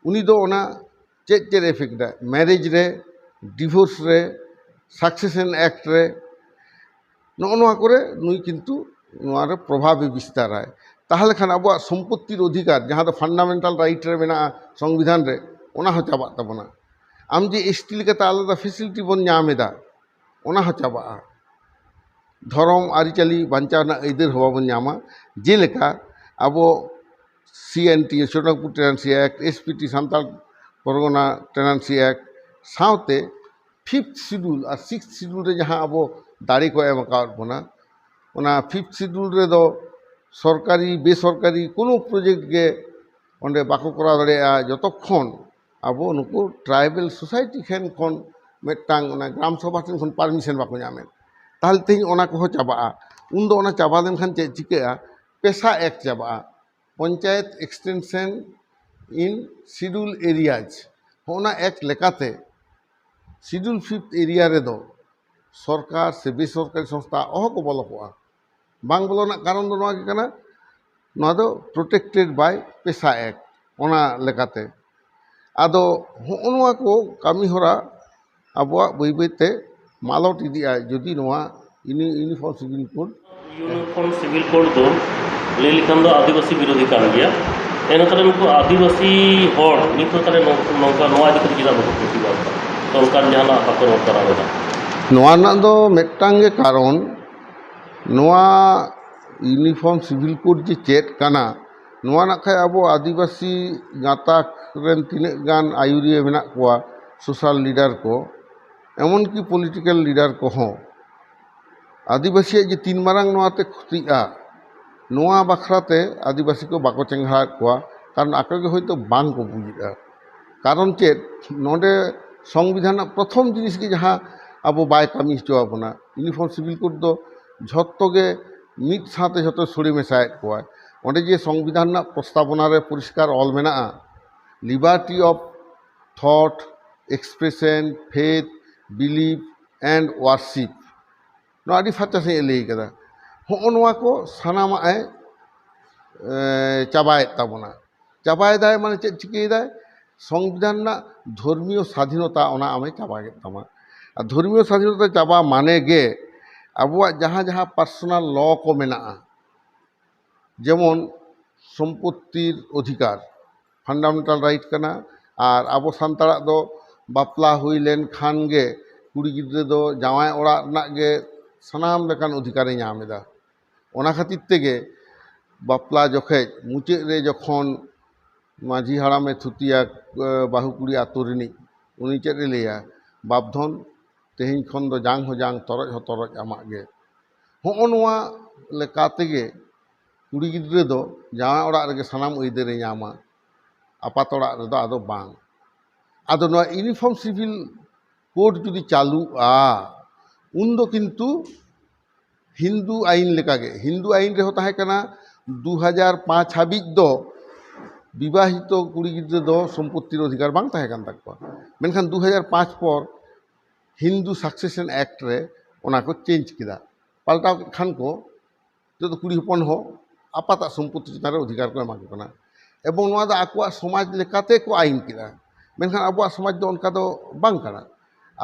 ᱩᱱᱤ ᱫᱚ ᱚᱱᱟ ᱪᱮᱫ ᱪᱮᱫ ᱮᱯᱷᱮᱠᱴᱟ? ᱢᱮᱨᱮᱡᱽ ᱨᱮ, ᱰᱤᱵᱷᱳᱨᱥ ᱨᱮ, ᱥᱟᱠᱥᱮᱥᱚᱱ ᱮᱠᱴ ᱨᱮ, ᱱᱚᱜᱼᱚ ᱱᱚᱣᱟ ᱠᱚᱨᱮ ᱱᱩᱭ ᱠᱤᱱᱛᱩ ᱱᱚᱣᱟ ᱨᱮ ᱯᱨᱚᱵᱷᱟᱵᱽ ᱮ ᱵᱤᱥᱛᱟᱨᱟᱭ᱾ ᱛᱟᱦᱚᱞᱮ ᱠᱷᱟᱱ ᱟᱵᱚᱣᱟᱜ ᱥᱚᱢᱯᱚᱛᱛᱤᱨ ᱚᱫᱷᱤᱠᱟᱨ, ᱡᱟᱦᱟᱸ ᱫᱚ ᱯᱷᱟᱱᱰᱟᱢᱮᱱᱴᱟᱞ ᱨᱟᱭᱤᱴ ᱨᱮ ᱢᱮᱱᱟᱜᱼᱟ ᱥᱚᱝᱵᱤᱫᱷᱟᱱ ᱨᱮ, ᱚᱱᱟ ᱦᱚᱸ ᱪᱟᱵᱟᱜ ᱛᱟᱵᱚᱱᱟ᱾ ᱟᱢ ᱡᱮ ᱮᱥᱴᱤ ᱞᱮᱠᱟᱛᱮ ᱟᱞᱟᱫᱟ ᱯᱷᱮᱥᱤᱞᱤᱴᱤ ᱵᱚᱱ ᱧᱟᱢ ᱮᱫᱟ, ᱚᱱᱟ ᱦᱚᱸ ᱪᱟᱵᱟᱜᱼᱟ᱾ ᱫᱷᱚᱨᱚᱢ ᱟᱹᱨᱤᱪᱟᱹᱞᱤ ᱵᱟᱧᱪᱟᱣ ᱨᱮᱱᱟᱜ ᱟᱹᱭᱫᱟᱹᱨ ᱦᱚᱸ ᱵᱟᱵᱚᱱ ᱧᱟᱢᱟ᱾ ᱡᱮᱞᱮᱠᱟ ᱟᱵᱚ C N T, Chotanagpur tenancy act, S P T, Santal Pargana tenancy act ᱥᱟᱶᱛᱮ ᱯᱷᱤᱯᱛᱷ ᱥᱤᱰᱩᱞ ᱟᱨ ᱥᱤᱠᱥᱛᱷ ᱥᱤᱰᱩᱞ ᱨᱮ ᱡᱟᱦᱟᱸ ᱟᱵᱚ ᱫᱟᱲᱮ ᱠᱚ ᱮᱢ ᱟᱠᱟᱣᱟᱫ ᱵᱚᱱᱟ, ᱚᱱᱟ ᱯᱷᱤᱯᱛᱷ ᱥᱤᱰᱩᱞ ᱨᱮᱫᱚ ᱥᱚᱨᱠᱟᱨᱤ ᱵᱮᱥᱚᱨᱠᱟᱨᱤ ᱠᱳᱱᱳ ᱯᱨᱚᱡᱮᱠᱴ ᱜᱮ ᱚᱸᱰᱮ ᱵᱟᱠᱚ ᱠᱚᱨᱟᱣ ᱫᱟᱲᱮᱭᱟᱜᱼᱟ, ᱡᱚᱛᱚᱠᱷᱚᱱ ᱟᱵᱚ ᱱᱩᱠᱩ ᱴᱨᱟᱭᱵᱮᱞ ᱥᱳᱥᱟᱭᱴᱤ ᱴᱷᱮᱱ ᱠᱷᱚᱱ ᱢᱤᱫᱴᱟᱝ ᱚᱱᱟ ᱜᱨᱟᱢ ᱥᱚᱵᱷᱟ ᱴᱷᱮᱱ ᱠᱷᱚᱱ ᱯᱟᱨᱢᱤᱥᱚᱱ ᱵᱟᱠᱚ ᱧᱟᱢᱮᱫ᱾ ᱛᱟᱦᱚᱞᱮ ᱛᱮᱦᱮᱧ ᱚᱱᱟ ᱠᱚᱦᱚᱸ ᱪᱟᱵᱟᱜᱼᱟ᱾ ᱩᱱᱫᱚ ᱚᱱᱟ ᱪᱟᱵᱟ ᱞᱮᱱᱠᱷᱟᱱ ᱪᱮᱫ ᱪᱤᱠᱟᱹᱜᱼᱟ? ᱯᱮᱥᱟ ᱮᱠᱴ ᱪᱟᱵᱟᱜᱼᱟ, ᱯᱚᱧᱪᱟᱭᱮᱛ ᱮᱠᱥᱴᱮᱱᱥᱚᱱ ᱤᱱ ᱥᱤᱰᱩᱞ ᱮᱨᱤᱭᱟᱡᱽ, ᱦᱚᱸᱜᱼᱱᱟ ᱮᱠᱴ ᱞᱮᱠᱟᱛᱮ ᱥᱤᱰᱩᱞ ᱯᱷᱤᱯᱛᱷ ᱮᱨᱤᱭᱟ ᱨᱮᱫᱚ ᱥᱚᱨᱠᱟᱨ ᱥᱮ ᱵᱮᱥᱚᱨᱠᱟᱨᱤ ᱥᱚᱝᱥᱛᱷᱟ ᱚᱦᱚ ᱠᱚ ᱵᱚᱞᱚ ᱠᱚᱜᱼᱟ᱾ ᱵᱟᱝ ᱵᱚᱞᱚ ᱨᱮᱱᱟᱜ ᱠᱟᱨᱚᱱ ᱫᱚ ᱱᱚᱣᱟ ᱜᱮ ᱠᱟᱱᱟ, ᱱᱚᱣᱟ ᱫᱚ ᱯᱨᱚᱴᱮᱠᱴᱮᱰ ᱵᱟᱭ ᱯᱮᱥᱟ ᱮᱠᱴ, ᱚᱱᱟ ᱞᱮᱠᱟᱛᱮ᱾ ᱟᱫᱚ ᱦᱚᱸᱜᱼᱚ ᱱᱚᱣᱟ ᱠᱚ ᱠᱟᱹᱢᱤ ᱦᱚᱨᱟ ᱟᱵᱚᱣᱟᱜ ᱵᱟᱹᱭ ᱵᱟᱹᱭ ᱛᱮ ᱢᱟᱞᱚᱴ ᱤᱫᱤᱜᱼᱟ, ᱡᱩᱫᱤ ᱱᱚᱣᱟ ᱤᱱᱤ- uniform civil code. Uniform civil code ᱫᱚ ᱞᱟᱹᱭ ᱞᱮᱠᱷᱟᱱ ᱫᱚ ᱟᱹᱫᱤᱵᱟᱹᱥᱤ ᱵᱤᱨᱳᱫᱷᱤ ᱠᱟᱱ ᱜᱮᱭᱟ᱾ ᱮᱱᱠᱷᱟᱱ ᱱᱩᱠᱩ ᱟᱹᱫᱤᱵᱟᱹᱥᱤ ᱦᱚᱲ ᱱᱤᱛ ᱦᱚᱸ ᱛᱟᱦᱞᱮ ᱱᱚᱝ- ᱱᱚᱝᱠᱟ ᱱᱚᱣᱟ ᱤᱫᱤ ᱠᱟᱛᱮ ᱪᱮᱫᱟᱜ ᱵᱟᱠᱚ ᱯᱨᱚᱛᱤᱵᱟᱫ ᱮᱫᱟ? ᱥᱚᱨᱠᱟᱨ ᱡᱟᱦᱟᱱᱟᱜ ᱵᱟᱠᱚ ᱨᱚᱲ ᱠᱟᱱᱟ ᱚᱸᱰᱮ? ᱱᱚᱣᱟ ᱨᱮᱱᱟᱜ ᱫᱚ ᱢᱤᱫᱴᱟᱝ ᱜᱮ ᱠᱟᱨᱚᱱ, ᱱᱚᱣᱟ ᱤᱭᱩᱱᱤᱯᱷᱚᱨᱢ ᱥᱤᱵᱤᱞ ᱠᱳᱰ ᱡᱮ ᱪᱮᱫ ᱠᱟᱱᱟ, ᱱᱚᱣᱟ ᱱᱟᱜ ᱠᱷᱟᱡ ᱟᱵᱚ ᱟᱹᱫᱤᱵᱟᱹᱥᱤ ᱜᱟᱛᱟᱠ ᱨᱮᱱ ᱛᱤᱱᱟᱹᱜ ᱜᱟᱱ ᱟᱹᱭᱩᱨᱤᱭᱟᱹ ᱢᱮᱱᱟᱜ ᱠᱚᱣᱟ, ᱥᱳᱥᱟᱞ ᱞᱤᱰᱟᱨ ᱠᱚ, ᱮᱢᱚᱱᱠᱤ ᱯᱚᱞᱤᱴᱤᱠᱮᱞ ᱞᱤᱰᱟᱨ ᱠᱚᱦᱚᱸ ᱟᱹᱫᱤᱵᱟᱹᱥᱤᱭᱟᱜ ᱡᱮ ᱛᱤᱱ ᱢᱟᱨᱟᱝ ᱱᱚᱣᱟᱛᱮ ᱠᱷᱚᱛᱤᱜᱼᱟ, ᱱᱚᱣᱟ ᱵᱟᱠᱷᱨᱟᱛᱮ ᱟᱹᱫᱤᱵᱟᱹᱥᱤ ᱠᱚ ᱵᱟᱠᱚ ᱪᱮᱸᱜᱷᱟᱣᱮᱫ ᱠᱚᱣᱟ, ᱠᱟᱨᱚᱱ ᱟᱠᱚ ᱜᱮ ᱦᱚᱭᱛᱳ ᱵᱟᱝ ᱠᱚ ᱵᱩᱡᱮᱫᱼᱟ᱾ ᱠᱟᱨᱚᱱ ᱪᱮᱫ? ᱱᱚᱰᱮ ᱥᱚᱝᱵᱤᱫᱷᱟᱱ ᱨᱮᱱᱟᱜ ᱯᱨᱚᱛᱷᱚᱢ ᱡᱤᱱᱤᱥ ᱜᱮ ᱡᱟᱦᱟᱸ ᱟᱵᱚ ᱵᱟᱭ ᱠᱟᱹᱢᱤ ᱦᱚᱪᱚ ᱟᱵᱚᱱᱟ, ᱤᱭᱩᱱᱤᱯᱷᱚᱨᱢ ᱥᱤᱵᱤᱞ ᱠᱳᱰ ᱫᱚ ᱡᱷᱚᱛᱚ ᱜᱮ ᱢᱤᱫ ᱥᱟᱶᱛᱮ ᱡᱷᱚᱛᱚ ᱥᱚᱲᱮ ᱢᱮᱥᱟᱭᱮᱫ ᱠᱚᱣᱟ᱾ ᱚᱸᱰᱮ ᱡᱮ ᱥᱚᱝᱵᱤᱫᱷᱟᱱ ᱨᱮᱱᱟᱜ ᱯᱨᱚᱥᱛᱟᱵᱚᱱᱟ ᱨᱮ ᱯᱚᱨᱤᱥᱠᱟᱨ ᱚᱞ ᱢᱮᱱᱟᱜᱼᱟ, liberty of thought, expression, faith, belief and worship, ᱱᱚᱣᱟ ᱟᱹᱰᱤ ᱯᱷᱟᱨᱪᱟ ᱥᱟᱺᱦᱤᱡ ᱮ ᱞᱟᱹᱭ ᱠᱟᱫᱟ᱾ ᱦᱚᱸᱜᱼᱚ ᱱᱚᱣᱟ ᱠᱚ ᱥᱟᱱᱟᱢᱟᱜ ᱮ ᱮ, ᱪᱟᱵᱟᱭᱮᱫ ᱛᱟᱵᱚᱱᱟ᱾ ᱪᱟᱵᱟᱭᱮᱫᱟᱭ ᱢᱟᱱᱮ ᱪᱮᱫ ᱪᱤᱠᱟᱹᱭᱮᱫᱟᱭ? ᱥᱚᱝᱵᱤᱫᱷᱟᱱ ᱨᱮᱱᱟᱜ ᱫᱷᱚᱨᱢᱤᱭᱚ ᱥᱟᱫᱷᱤᱱᱚᱛᱟ ᱚᱱᱟ ᱟᱢᱮ ᱪᱟᱵᱟ ᱠᱮᱫ ᱛᱟᱢᱟ᱾ ᱟᱨ ᱫᱷᱚᱨᱢᱤᱭᱚ ᱥᱟᱫᱷᱤᱱᱚᱛᱟ ᱪᱟᱵᱟ ᱢᱟᱱᱮ ᱜᱮ ᱟᱵᱚᱣᱟᱜ ᱡᱟᱦᱟᱸ ᱡᱟᱦᱟᱸ ᱯᱟᱨᱥᱚᱱᱟᱞ ᱞᱚ ᱠᱚ ᱢᱮᱱᱟᱜᱼᱟ, ᱡᱮᱢᱚᱱ ᱥᱚᱢᱯᱚᱛᱛᱤᱨ ᱚᱫᱷᱤᱠᱟᱨ ᱯᱷᱟᱱᱰᱟᱢᱮᱱᱴᱟᱞ ᱨᱟᱭᱤᱴ ᱠᱟᱱᱟ, ᱟᱨ ᱟᱵᱚ ᱥᱟᱱᱛᱟᱲᱟᱜ ᱫᱚ ᱵᱟᱯᱞᱟ ᱦᱩᱭ ᱞᱮᱱ ᱠᱷᱟᱱ ᱜᱮ ᱠᱩᱲᱤ ᱜᱤᱫᱽᱨᱟᱹ ᱫᱚ ᱡᱟᱶᱟᱭ ᱚᱲᱟᱜ ᱨᱮᱱᱟᱜ ᱜᱮ ᱥᱟᱱᱟᱢ ᱞᱮᱠᱟᱱ ᱚᱫᱷᱤᱠᱟᱨᱮ ᱧᱟᱢ ᱮᱫᱟ᱾ ᱚᱱᱟ ᱠᱷᱟᱹᱛᱤᱨ ᱛᱮᱜᱮ ᱵᱟᱯᱞᱟ ᱡᱚᱠᱷᱮᱡ ᱢᱩᱪᱟᱹᱫ ᱨᱮ ᱡᱚᱠᱷᱚᱱ ᱢᱟᱹᱡᱷᱤ ᱦᱟᱲᱟᱢᱮ ᱛᱷᱩᱛᱤᱭᱟ, ᱮ, ᱵᱟᱹᱦᱩ ᱠᱩᱲᱤ ᱟᱛᱳ ᱨᱤᱱᱤᱡ, ᱩᱱᱤ ᱪᱮᱫ ᱮ ᱞᱟᱹᱭᱟ? "ᱵᱟᱯᱫᱷᱚᱱ, ᱛᱮᱦᱮᱧ ᱠᱷᱚᱱ ᱫᱚ ᱡᱟᱝ ᱦᱚᱸ ᱡᱟᱝ, ᱛᱚᱨᱚᱡ ᱦᱚᱸ ᱛᱚᱨᱚᱡ ᱟᱢᱟᱜ ᱜᱮ᱾" ᱦᱚᱸᱜᱼᱚ ᱱᱚᱣᱟ ᱞᱮᱠᱟ ᱛᱮᱜᱮ ᱠᱩᱲᱤ ᱜᱤᱫᱽᱨᱟᱹ ᱫᱚ ᱡᱟᱶᱟᱭ ᱚᱲᱟᱜ ᱨᱮᱜᱮ ᱥᱟᱱᱟᱢ ᱟᱹᱭᱫᱟᱹᱨᱮ ᱧᱟᱢᱟ, ᱟᱯᱟᱛ ᱚᱲᱟᱜ ᱨᱮᱫᱚ ᱟᱫᱚ ᱵᱟᱝ᱾ ᱟᱫᱚ ᱱᱚᱣᱟ ᱤᱭᱩᱱᱤᱯᱷᱚᱨᱢ ᱥᱤᱵᱤᱞ ᱠᱳᱰ ᱡᱩᱫᱤ ᱪᱟᱹᱞᱩᱜᱼᱟ, ᱩᱱᱫᱚ ᱠᱤᱱᱛᱩ ᱦᱤᱱᱫᱩ ᱟᱭᱤᱱ ᱞᱮᱠᱟᱜᱮ, ᱦᱤᱱᱫᱩ ᱟᱭᱤᱱ ᱨᱮᱦᱚᱸ ᱛᱟᱦᱮᱸ ᱠᱟᱱᱟ ᱫᱩ ᱦᱟᱡᱟᱨ ᱯᱟᱸᱪ ᱦᱟᱹᱵᱤᱡ ᱫᱚ ᱵᱤᱵᱟᱦᱤᱛᱚ ᱠᱩᱲᱤ ᱜᱤᱫᱽᱨᱟᱹ ᱫᱚ ᱥᱚᱢᱯᱚᱛᱛᱤᱨ ᱚᱫᱷᱤᱠᱟᱨ ᱵᱟᱝ ᱛᱟᱦᱮᱸ ᱠᱟᱱ ᱛᱟᱠᱚᱣᱟ᱾ ᱢᱮᱱᱠᱷᱟᱱ ᱫᱩ ᱦᱟᱡᱟᱨ ᱯᱟᱸᱪ ᱯᱚᱨ ᱦᱤᱱᱫᱩ ᱥᱟᱠᱥᱮᱥᱚᱱ ᱮᱠᱴ ᱨᱮ ᱚᱱᱟ ᱠᱚ ᱪᱮᱧᱡᱽ ᱠᱮᱫᱟ᱾ ᱯᱟᱞᱴᱟᱣ ᱠᱮᱫ ᱠᱷᱟᱱ ᱠᱚ ᱱᱤᱛᱚᱜ ᱫᱚ ᱠᱩᱲᱤ ᱦᱚᱯᱚᱱ ᱦᱚᱸ ᱟᱯᱟᱛᱟᱜ ᱥᱚᱢᱯᱚᱛᱤ ᱪᱮᱛᱟᱱ ᱨᱮ ᱚᱫᱷᱤᱠᱟᱨ ᱠᱚ ᱮᱢᱟ ᱠᱚ ᱠᱟᱱᱟ᱾ ᱮᱵᱚᱝ ᱱᱚᱣᱟ ᱫᱚ ᱟᱠᱚᱣᱟᱜ ᱥᱚᱢᱟᱡᱽ ᱞᱮᱠᱟᱛᱮ ᱠᱚ ᱟᱹᱭᱤᱱ ᱠᱮᱫᱟ᱾ ᱢᱮᱱᱠᱷᱟᱱ ᱟᱵᱚᱣᱟᱜ ᱥᱚᱢᱟᱡᱽ ᱫᱚ ᱚᱱᱠᱟ ᱫᱚ ᱵᱟᱝ ᱠᱟᱱᱟ᱾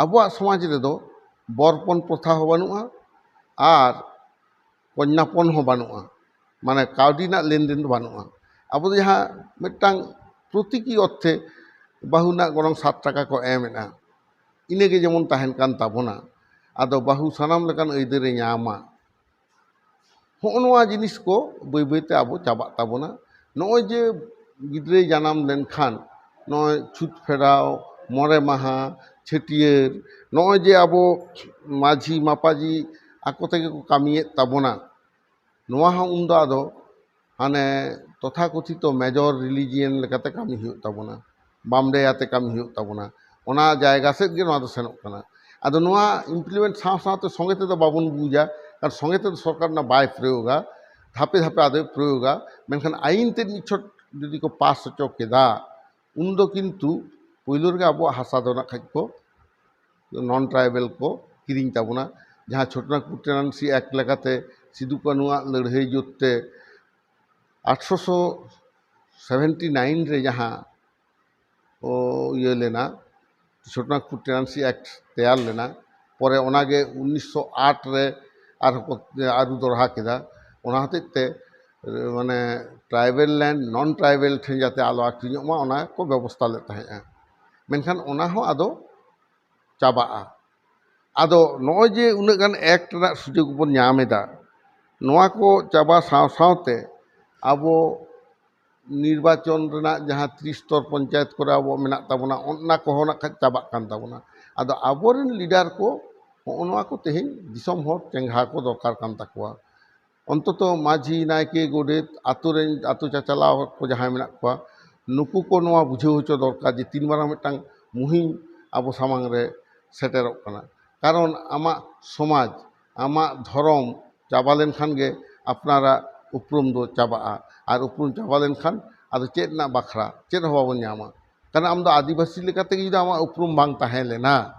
ᱟᱵᱚᱣᱟᱜ ᱥᱚᱢᱟᱡᱽ ᱨᱮᱫᱚ ᱵᱚᱨᱯᱚᱱ ᱯᱨᱚᱛᱷᱟ ᱦᱚᱸ ᱵᱟᱹᱱᱩᱜᱼᱟ ᱟᱨ ᱠᱚᱧᱱᱟᱯᱚᱱ ᱦᱚᱸ ᱵᱟᱹᱱᱩᱜᱼᱟ᱾ ᱢᱟᱱᱮ ᱠᱟᱹᱣᱰᱤ ᱨᱮᱱᱟᱜ ᱞᱮᱱᱫᱮᱱ ᱫᱚ ᱵᱟᱹᱱᱩᱜᱼᱟ᱾ ᱟᱵᱚ ᱫᱚ ᱡᱟᱦᱟᱸ ᱢᱤᱫᱴᱟᱝ ᱯᱨᱚᱛᱤᱠᱤ ᱚᱨᱛᱷᱮ ᱵᱟᱹᱦᱩ ᱨᱮᱱᱟᱜ ᱜᱚᱱᱚᱝ ᱥᱟᱛ ᱴᱟᱠᱟ ᱠᱚ ᱮᱢ ᱮᱫᱟ, ᱤᱱᱟᱹᱜᱮ ᱡᱮᱢᱚᱱ ᱛᱟᱦᱮᱱ ᱠᱟᱱ ᱛᱟᱵᱚᱱᱟ᱾ ᱟᱫᱚ ᱵᱟᱹᱦᱩ ᱥᱟᱱᱟᱢ ᱞᱮᱠᱟᱱ ᱟᱹᱭᱫᱟᱹᱨᱮ ᱧᱟᱢᱟ᱾ ᱦᱚᱸᱜᱼᱚ ᱱᱚᱣᱟ ᱡᱤᱱᱤᱥ ᱠᱚ ᱵᱟᱹᱭ ᱵᱟᱹᱭᱛᱮ ᱟᱵᱚ ᱪᱟᱵᱟᱜ ᱛᱟᱵᱚᱱᱟ᱾ ᱱᱚᱜᱼᱚᱭ ᱡᱮ ᱜᱤᱫᱽᱨᱟᱹᱭ ᱡᱟᱱᱟᱢ ᱞᱮᱱᱠᱷᱟᱱ ᱱᱚᱜᱼᱚᱭ ᱪᱷᱩᱛ ᱯᱷᱮᱨᱟᱣ, ᱢᱚᱬᱮ ᱢᱟᱦᱟ, ᱪᱷᱟᱹᱴᱭᱟᱹᱨ, ᱱᱚᱜᱼᱚᱭ ᱡᱮ ᱟᱵᱚ ᱢᱟᱹᱡᱷᱤ ᱢᱟᱯᱟᱡᱷᱤ ᱟᱠᱚ ᱛᱮᱜᱮ ᱠᱚ ᱠᱟᱹᱢᱤᱭᱮᱫ ᱛᱟᱵᱚᱱᱟ, ᱱᱚᱣᱟ ᱦᱚᱸ ᱩᱱᱫᱚ ᱟᱫᱚ ᱦᱟᱱᱮ ᱛᱚᱛᱷᱟᱠᱚᱛᱷᱤᱛᱚ ᱢᱮᱡᱚᱨ ᱨᱤᱞᱤᱡᱤᱭᱟᱱ ᱞᱮᱠᱟᱛᱮ ᱠᱟᱹᱢᱤ ᱦᱩᱭᱩᱜ ᱛᱟᱵᱚᱱᱟ, ᱵᱟᱢᱰᱮ ᱟᱛᱮ ᱠᱟᱹᱢᱤ ᱦᱩᱭᱩᱜ ᱛᱟᱵᱚᱱᱟ᱾ ᱚᱱᱟ ᱡᱟᱭᱜᱟ ᱥᱮᱫ ᱜᱮ ᱱᱚᱣᱟ ᱫᱚ ᱥᱮᱱᱚᱜ ᱠᱟᱱᱟ᱾ ᱟᱫᱚ ᱱᱚᱣᱟ ᱤᱢᱯᱞᱤᱢᱮᱱᱴ ᱥᱟᱶ ᱥᱟᱶᱛᱮ ᱥᱚᱸᱜᱮ ᱛᱮᱫᱚ ᱵᱟᱵᱚᱱ ᱵᱩᱡᱟ, ᱠᱟᱨᱚᱱ ᱥᱚᱸᱜᱮ ᱛᱮᱫᱚ ᱥᱚᱨᱠᱟᱨ ᱚᱱᱟ ᱵᱟᱭ ᱯᱨᱚᱭᱳᱜᱟ, ᱫᱷᱟᱯᱮ ᱫᱷᱟᱯᱮ ᱟᱫᱚᱭ ᱯᱨᱚᱭᱳᱜᱟ᱾ ᱢᱮᱱᱠᱷᱟᱱ ᱟᱭᱤᱱ ᱛᱮᱫ ᱢᱤᱫ ᱪᱷᱚᱴ ᱡᱩᱫᱤ ᱠᱚ ᱯᱟᱥ ᱦᱚᱪᱚ ᱠᱮᱫᱟ, ᱩᱱᱫᱚ ᱠᱤᱱᱛᱩ ᱯᱳᱭᱞᱳ ᱨᱮᱜᱮ ᱟᱵᱚᱣᱟᱜ ᱦᱟᱥᱟ ᱫᱚ ᱱᱟᱜ ᱠᱷᱟᱡ ᱠᱚ ᱱᱚᱱ ᱴᱨᱟᱭᱵᱮᱞ ᱠᱚ ᱠᱤᱨᱤᱧ ᱛᱟᱵᱚᱱᱟ᱾ ᱡᱟᱦᱟᱸ ᱪᱷᱳᱴᱳᱱᱟᱜᱽᱯᱩᱨ ᱴᱮᱱᱟᱱᱥᱤ ᱮᱠᱴ ᱞᱮᱠᱟᱛᱮ ᱥᱤᱫᱩ ᱠᱟᱹᱱᱩᱣᱟᱜ ᱞᱟᱹᱲᱦᱟᱹᱭ ᱡᱩᱛ ᱛᱮ ᱟᱴᱷᱨᱚᱥᱚ ᱥᱮᱵᱷᱮᱱᱴᱤ ᱱᱟᱭᱤᱱ ᱨᱮ ᱡᱟᱦᱟᱸ ᱚ, ᱤᱭᱟᱹ ᱞᱮᱱᱟ, ᱪᱷᱳᱴᱳᱱᱟᱜᱽᱯᱩᱨ ᱴᱮᱱᱟᱱᱥᱤ ᱮᱠᱴ ᱛᱮᱭᱟᱨ ᱞᱮᱱᱟ᱾ ᱯᱚᱨᱮ ᱚᱱᱟᱜᱮ ᱩᱱᱤᱥᱥᱚ ᱟᱴ ᱨᱮ ᱟᱨᱦᱚᱸ ᱠᱚ ᱟᱹᱨᱩ ᱫᱚᱲᱦᱟ ᱠᱮᱫᱟ᱾ ᱚᱱᱟ ᱦᱚᱛᱮᱡ ᱛᱮ ᱢᱟᱱᱮ ᱴᱨᱟᱭᱵᱮᱞ ᱞᱮᱱᱰ ᱱᱚᱱ ᱴᱨᱟᱭᱵᱮᱞ ᱴᱷᱮᱱ ᱡᱟᱛᱮ ᱟᱞᱚ ᱟᱹᱠᱷᱨᱤᱧᱚᱜ ᱢᱟ, ᱚᱱᱟ ᱠᱚ ᱵᱮᱵᱚᱥᱛᱷᱟ ᱞᱮᱫ ᱛᱟᱦᱮᱸᱫᱼᱟ᱾ ᱢᱮᱱᱠᱷᱟᱱ ᱚᱱᱟ ᱦᱚᱸ ᱟᱫᱚ ᱪᱟᱵᱟᱜᱼᱟ᱾ ᱟᱫᱚ ᱱᱚᱜᱼᱚᱭ ᱡᱮ ᱩᱱᱟᱹᱜ ᱜᱟᱱ ᱮᱠᱴ ᱨᱮᱱᱟᱜ ᱥᱩᱡᱳᱜᱽ ᱵᱚᱱ ᱧᱟᱢ ᱮᱫᱟ, ᱱᱚᱣᱟ ᱠᱚ ᱪᱟᱵᱟ ᱥᱟᱶ ᱥᱟᱶᱛᱮ ᱟᱵᱚ ᱱᱤᱨᱵᱟᱪᱚᱱ ᱨᱮᱱᱟᱜ ᱡᱟᱦᱟᱸ ᱛᱨᱤᱥᱛᱚᱨ ᱯᱚᱧᱪᱟᱭᱮᱛ ᱠᱚᱨᱮ ᱟᱵᱚ ᱢᱮᱱᱟᱜ ᱛᱟᱵᱚᱱᱟ, ᱚᱱᱟ ᱠᱚᱦᱚᱸ ᱱᱟᱜ ᱠᱷᱟᱡ ᱪᱟᱵᱟᱜ ᱠᱟᱱ ᱛᱟᱵᱚᱱᱟ᱾ ᱟᱫᱚ ᱟᱵᱚᱨᱮᱱ ᱞᱤᱰᱟᱨ ᱠᱚ ᱦᱚᱸᱜᱼᱚ ᱱᱚᱣᱟ ᱠᱚ ᱛᱮᱦᱮᱧ ᱫᱤᱥᱚᱢ ᱦᱚᱲ ᱪᱮᱸᱜᱷᱟ ᱠᱚ ᱫᱚᱨᱠᱟᱨ ᱠᱟᱱ ᱛᱟᱠᱚᱣᱟ᱾ ᱚᱱᱛᱚᱛᱚ ᱢᱟᱹᱡᱷᱤ, ᱱᱟᱭᱠᱮ, ᱜᱚᱰᱮᱛ, ᱟᱛᱳ ᱨᱮᱱ, ᱟᱛᱳ ᱪᱟᱪᱟᱞᱟᱣ ᱠᱚ ᱡᱟᱦᱟᱸᱭ ᱢᱮᱱᱟᱜ ᱠᱚᱣᱟ, ᱱᱩᱠᱩ ᱠᱚ ᱱᱚᱣᱟ ᱵᱩᱡᱷᱟᱹᱣ ᱦᱚᱪᱚ ᱫᱚᱨᱠᱟᱨ ᱡᱮ ᱛᱤᱱ ᱢᱟᱨᱟᱝ ᱢᱤᱫᱴᱟᱝ ᱢᱩᱦᱤᱢ ᱟᱵᱚ ᱥᱟᱢᱟᱝ ᱨᱮ ᱥᱮᱴᱮᱨᱚᱜ ᱠᱟᱱᱟ᱾ ᱠᱟᱨᱚᱱ ᱟᱢᱟᱜ ᱥᱚᱢᱟᱡᱽ, ᱟᱢᱟᱜ ᱫᱷᱚᱨᱚᱢ ᱪᱟᱵᱟ ᱞᱮᱱᱠᱷᱟᱱ ᱜᱮ ᱟᱯᱱᱟᱨᱟᱜ ᱩᱯᱨᱩᱢ ᱫᱚ ᱪᱟᱵᱟᱜᱼᱟ᱾ ᱟᱨ ᱩᱯᱨᱩᱢ ᱪᱟᱵᱟ ᱞᱮᱱᱠᱷᱟᱱ ᱟᱫᱚ ᱪᱮᱫ ᱨᱮᱱᱟᱜ ᱵᱟᱠᱷᱨᱟ? ᱪᱮᱫ ᱦᱚᱸ ᱵᱟᱵᱚᱱ ᱧᱟᱢᱟ᱾ ᱠᱟᱨᱚᱱ ᱟᱢ ᱫᱚ ᱟᱹᱫᱤᱵᱟᱹᱥᱤ ᱞᱮᱠᱟᱛᱮ ᱡᱩᱫᱤ ᱟᱢᱟᱜ ᱩᱯᱨᱩᱢ ᱵᱟᱝ ᱛᱟᱦᱮᱸ ᱞᱮᱱᱟ,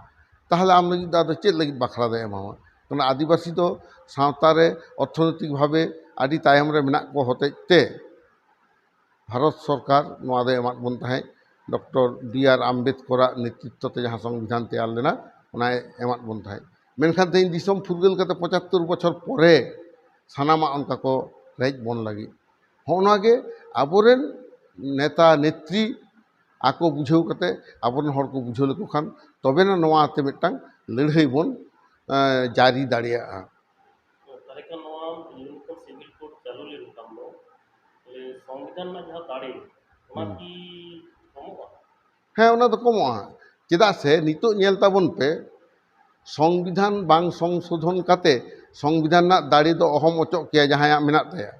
ᱛᱟᱦᱚᱞᱮ ᱟᱢ ᱞᱟᱹᱜᱤᱫ ᱫᱚ ᱟᱫᱚ ᱪᱮᱫ ᱞᱟᱹᱜᱤᱫ ᱵᱟᱠᱷᱨᱟ ᱫᱚᱭ ᱮᱢᱟᱢᱟ? ᱠᱟᱨᱚᱱ ᱟᱹᱫᱤᱵᱟᱹᱥᱤ ᱫᱚ ᱥᱟᱶᱛᱟ ᱨᱮ ᱚᱨᱛᱷᱚᱱᱳᱭᱛᱤᱠ ᱵᱷᱟᱵᱮ ᱟᱹᱰᱤ ᱛᱟᱭᱚᱢ ᱨᱮ ᱢᱮᱱᱟᱜ ᱠᱚ ᱦᱚᱛᱮᱡ ᱛᱮ ᱵᱷᱟᱨᱚᱛ ᱥᱚᱨᱠᱟᱨ ᱱᱚᱣᱟ ᱫᱚᱭ ᱮᱢᱟᱫ ᱵᱚᱱ ᱛᱟᱦᱮᱸᱫ᱾ ᱰᱚᱠᱴᱚᱨ ᱵᱤ ᱟᱨ ᱟᱢᱵᱮᱫᱠᱚᱨᱟᱜ ᱱᱮᱛᱨᱤᱛᱛᱚ ᱛᱮ ᱡᱟᱦᱟᱸ ᱥᱚᱝᱵᱤᱫᱷᱟᱱ ᱛᱮᱭᱟᱨ ᱞᱮᱱᱟ, ᱚᱱᱟᱭ ᱮᱢᱟᱫ ᱵᱚᱱ ᱛᱟᱦᱮᱸᱫ᱾ ᱢᱮᱱᱠᱷᱟᱱ ᱛᱮᱦᱮᱧ ᱫᱤᱥᱚᱢ ᱯᱷᱩᱨᱜᱟᱹᱞ ᱠᱟᱛᱮ ᱯᱚᱸᱪᱟᱛᱛᱳᱨ ᱵᱚᱪᱷᱚᱨ ᱯᱚᱨᱮ ᱥᱟᱱᱟᱢᱟᱜ ᱚᱱᱠᱟ ᱠᱚ ᱨᱮᱡ ᱵᱚᱱ ᱞᱟᱹᱜᱤᱫ᱾ ᱦᱚᱸᱜᱼᱚ ᱱᱚᱣᱟ ᱜᱮ ᱟᱵᱚᱨᱮᱱ ᱱᱮᱛᱟ ᱱᱮᱛᱨᱤ ᱟᱠᱚ ᱵᱩᱡᱷᱟᱹᱣ ᱠᱟᱛᱮ, ᱟᱵᱚᱨᱮᱱ ᱦᱚᱲ ᱠᱚ ᱵᱩᱡᱷᱟᱹᱣ ᱞᱮᱠᱚ ᱠᱷᱟᱱ, ᱛᱚᱵᱮᱱᱟ ᱱᱚᱣᱟ ᱛᱮ ᱢᱤᱫᱴᱟᱝ ᱞᱟᱹᱲᱦᱟᱹᱭ ᱵᱚᱱ, ᱮᱸ, ᱡᱟᱹᱨᱤ ᱫᱟᱲᱮᱭᱟᱜᱼᱟ᱾ ᱛᱟᱦᱚᱞᱮ ᱠᱷᱟᱱ ᱱᱚᱣᱟ ᱤᱭᱩᱱᱤᱯᱷᱚᱨᱢ ᱥᱤᱵᱤᱞ ᱠᱳᱰ ᱪᱟᱹᱞᱩ ᱞᱮᱱᱠᱷᱟᱱ ᱫᱚ, ᱛᱟᱦᱚᱞᱮ ᱥᱚᱝᱵᱤᱫᱷᱟᱱ ᱨᱮᱱᱟᱜ ᱡᱟᱦᱟᱸ ᱫᱟᱲᱮ, ᱚᱱᱟ ᱦᱩᱸ᱾ ᱠᱤ ᱠᱚᱢᱚᱜᱼᱟ? ᱦᱮᱸ, ᱚᱱᱟ ᱫᱚ ᱠᱚᱢᱚᱜᱼᱟ᱾ ᱪᱮᱫᱟᱜ ᱥᱮ ᱱᱤᱛᱚᱜ ᱧᱮᱞ ᱛᱟᱵᱚᱱ ᱯᱮ, ᱥᱚᱝᱵᱤᱫᱷᱟᱱ ᱵᱟᱝ ᱥᱚᱝᱥᱳᱫᱷᱚᱱ ᱠᱟᱛᱮ ᱥᱚᱝᱵᱤᱫᱷᱟᱱ ᱨᱮᱱᱟᱜ ᱫᱟᱲᱮ ᱫᱚ ᱚᱦᱚᱢ ᱚᱪᱚᱜ ᱠᱮᱭᱟ ᱡᱟᱦᱟᱸᱭᱟᱜ ᱢᱮᱱᱟᱜ ᱛᱟᱭᱟ᱾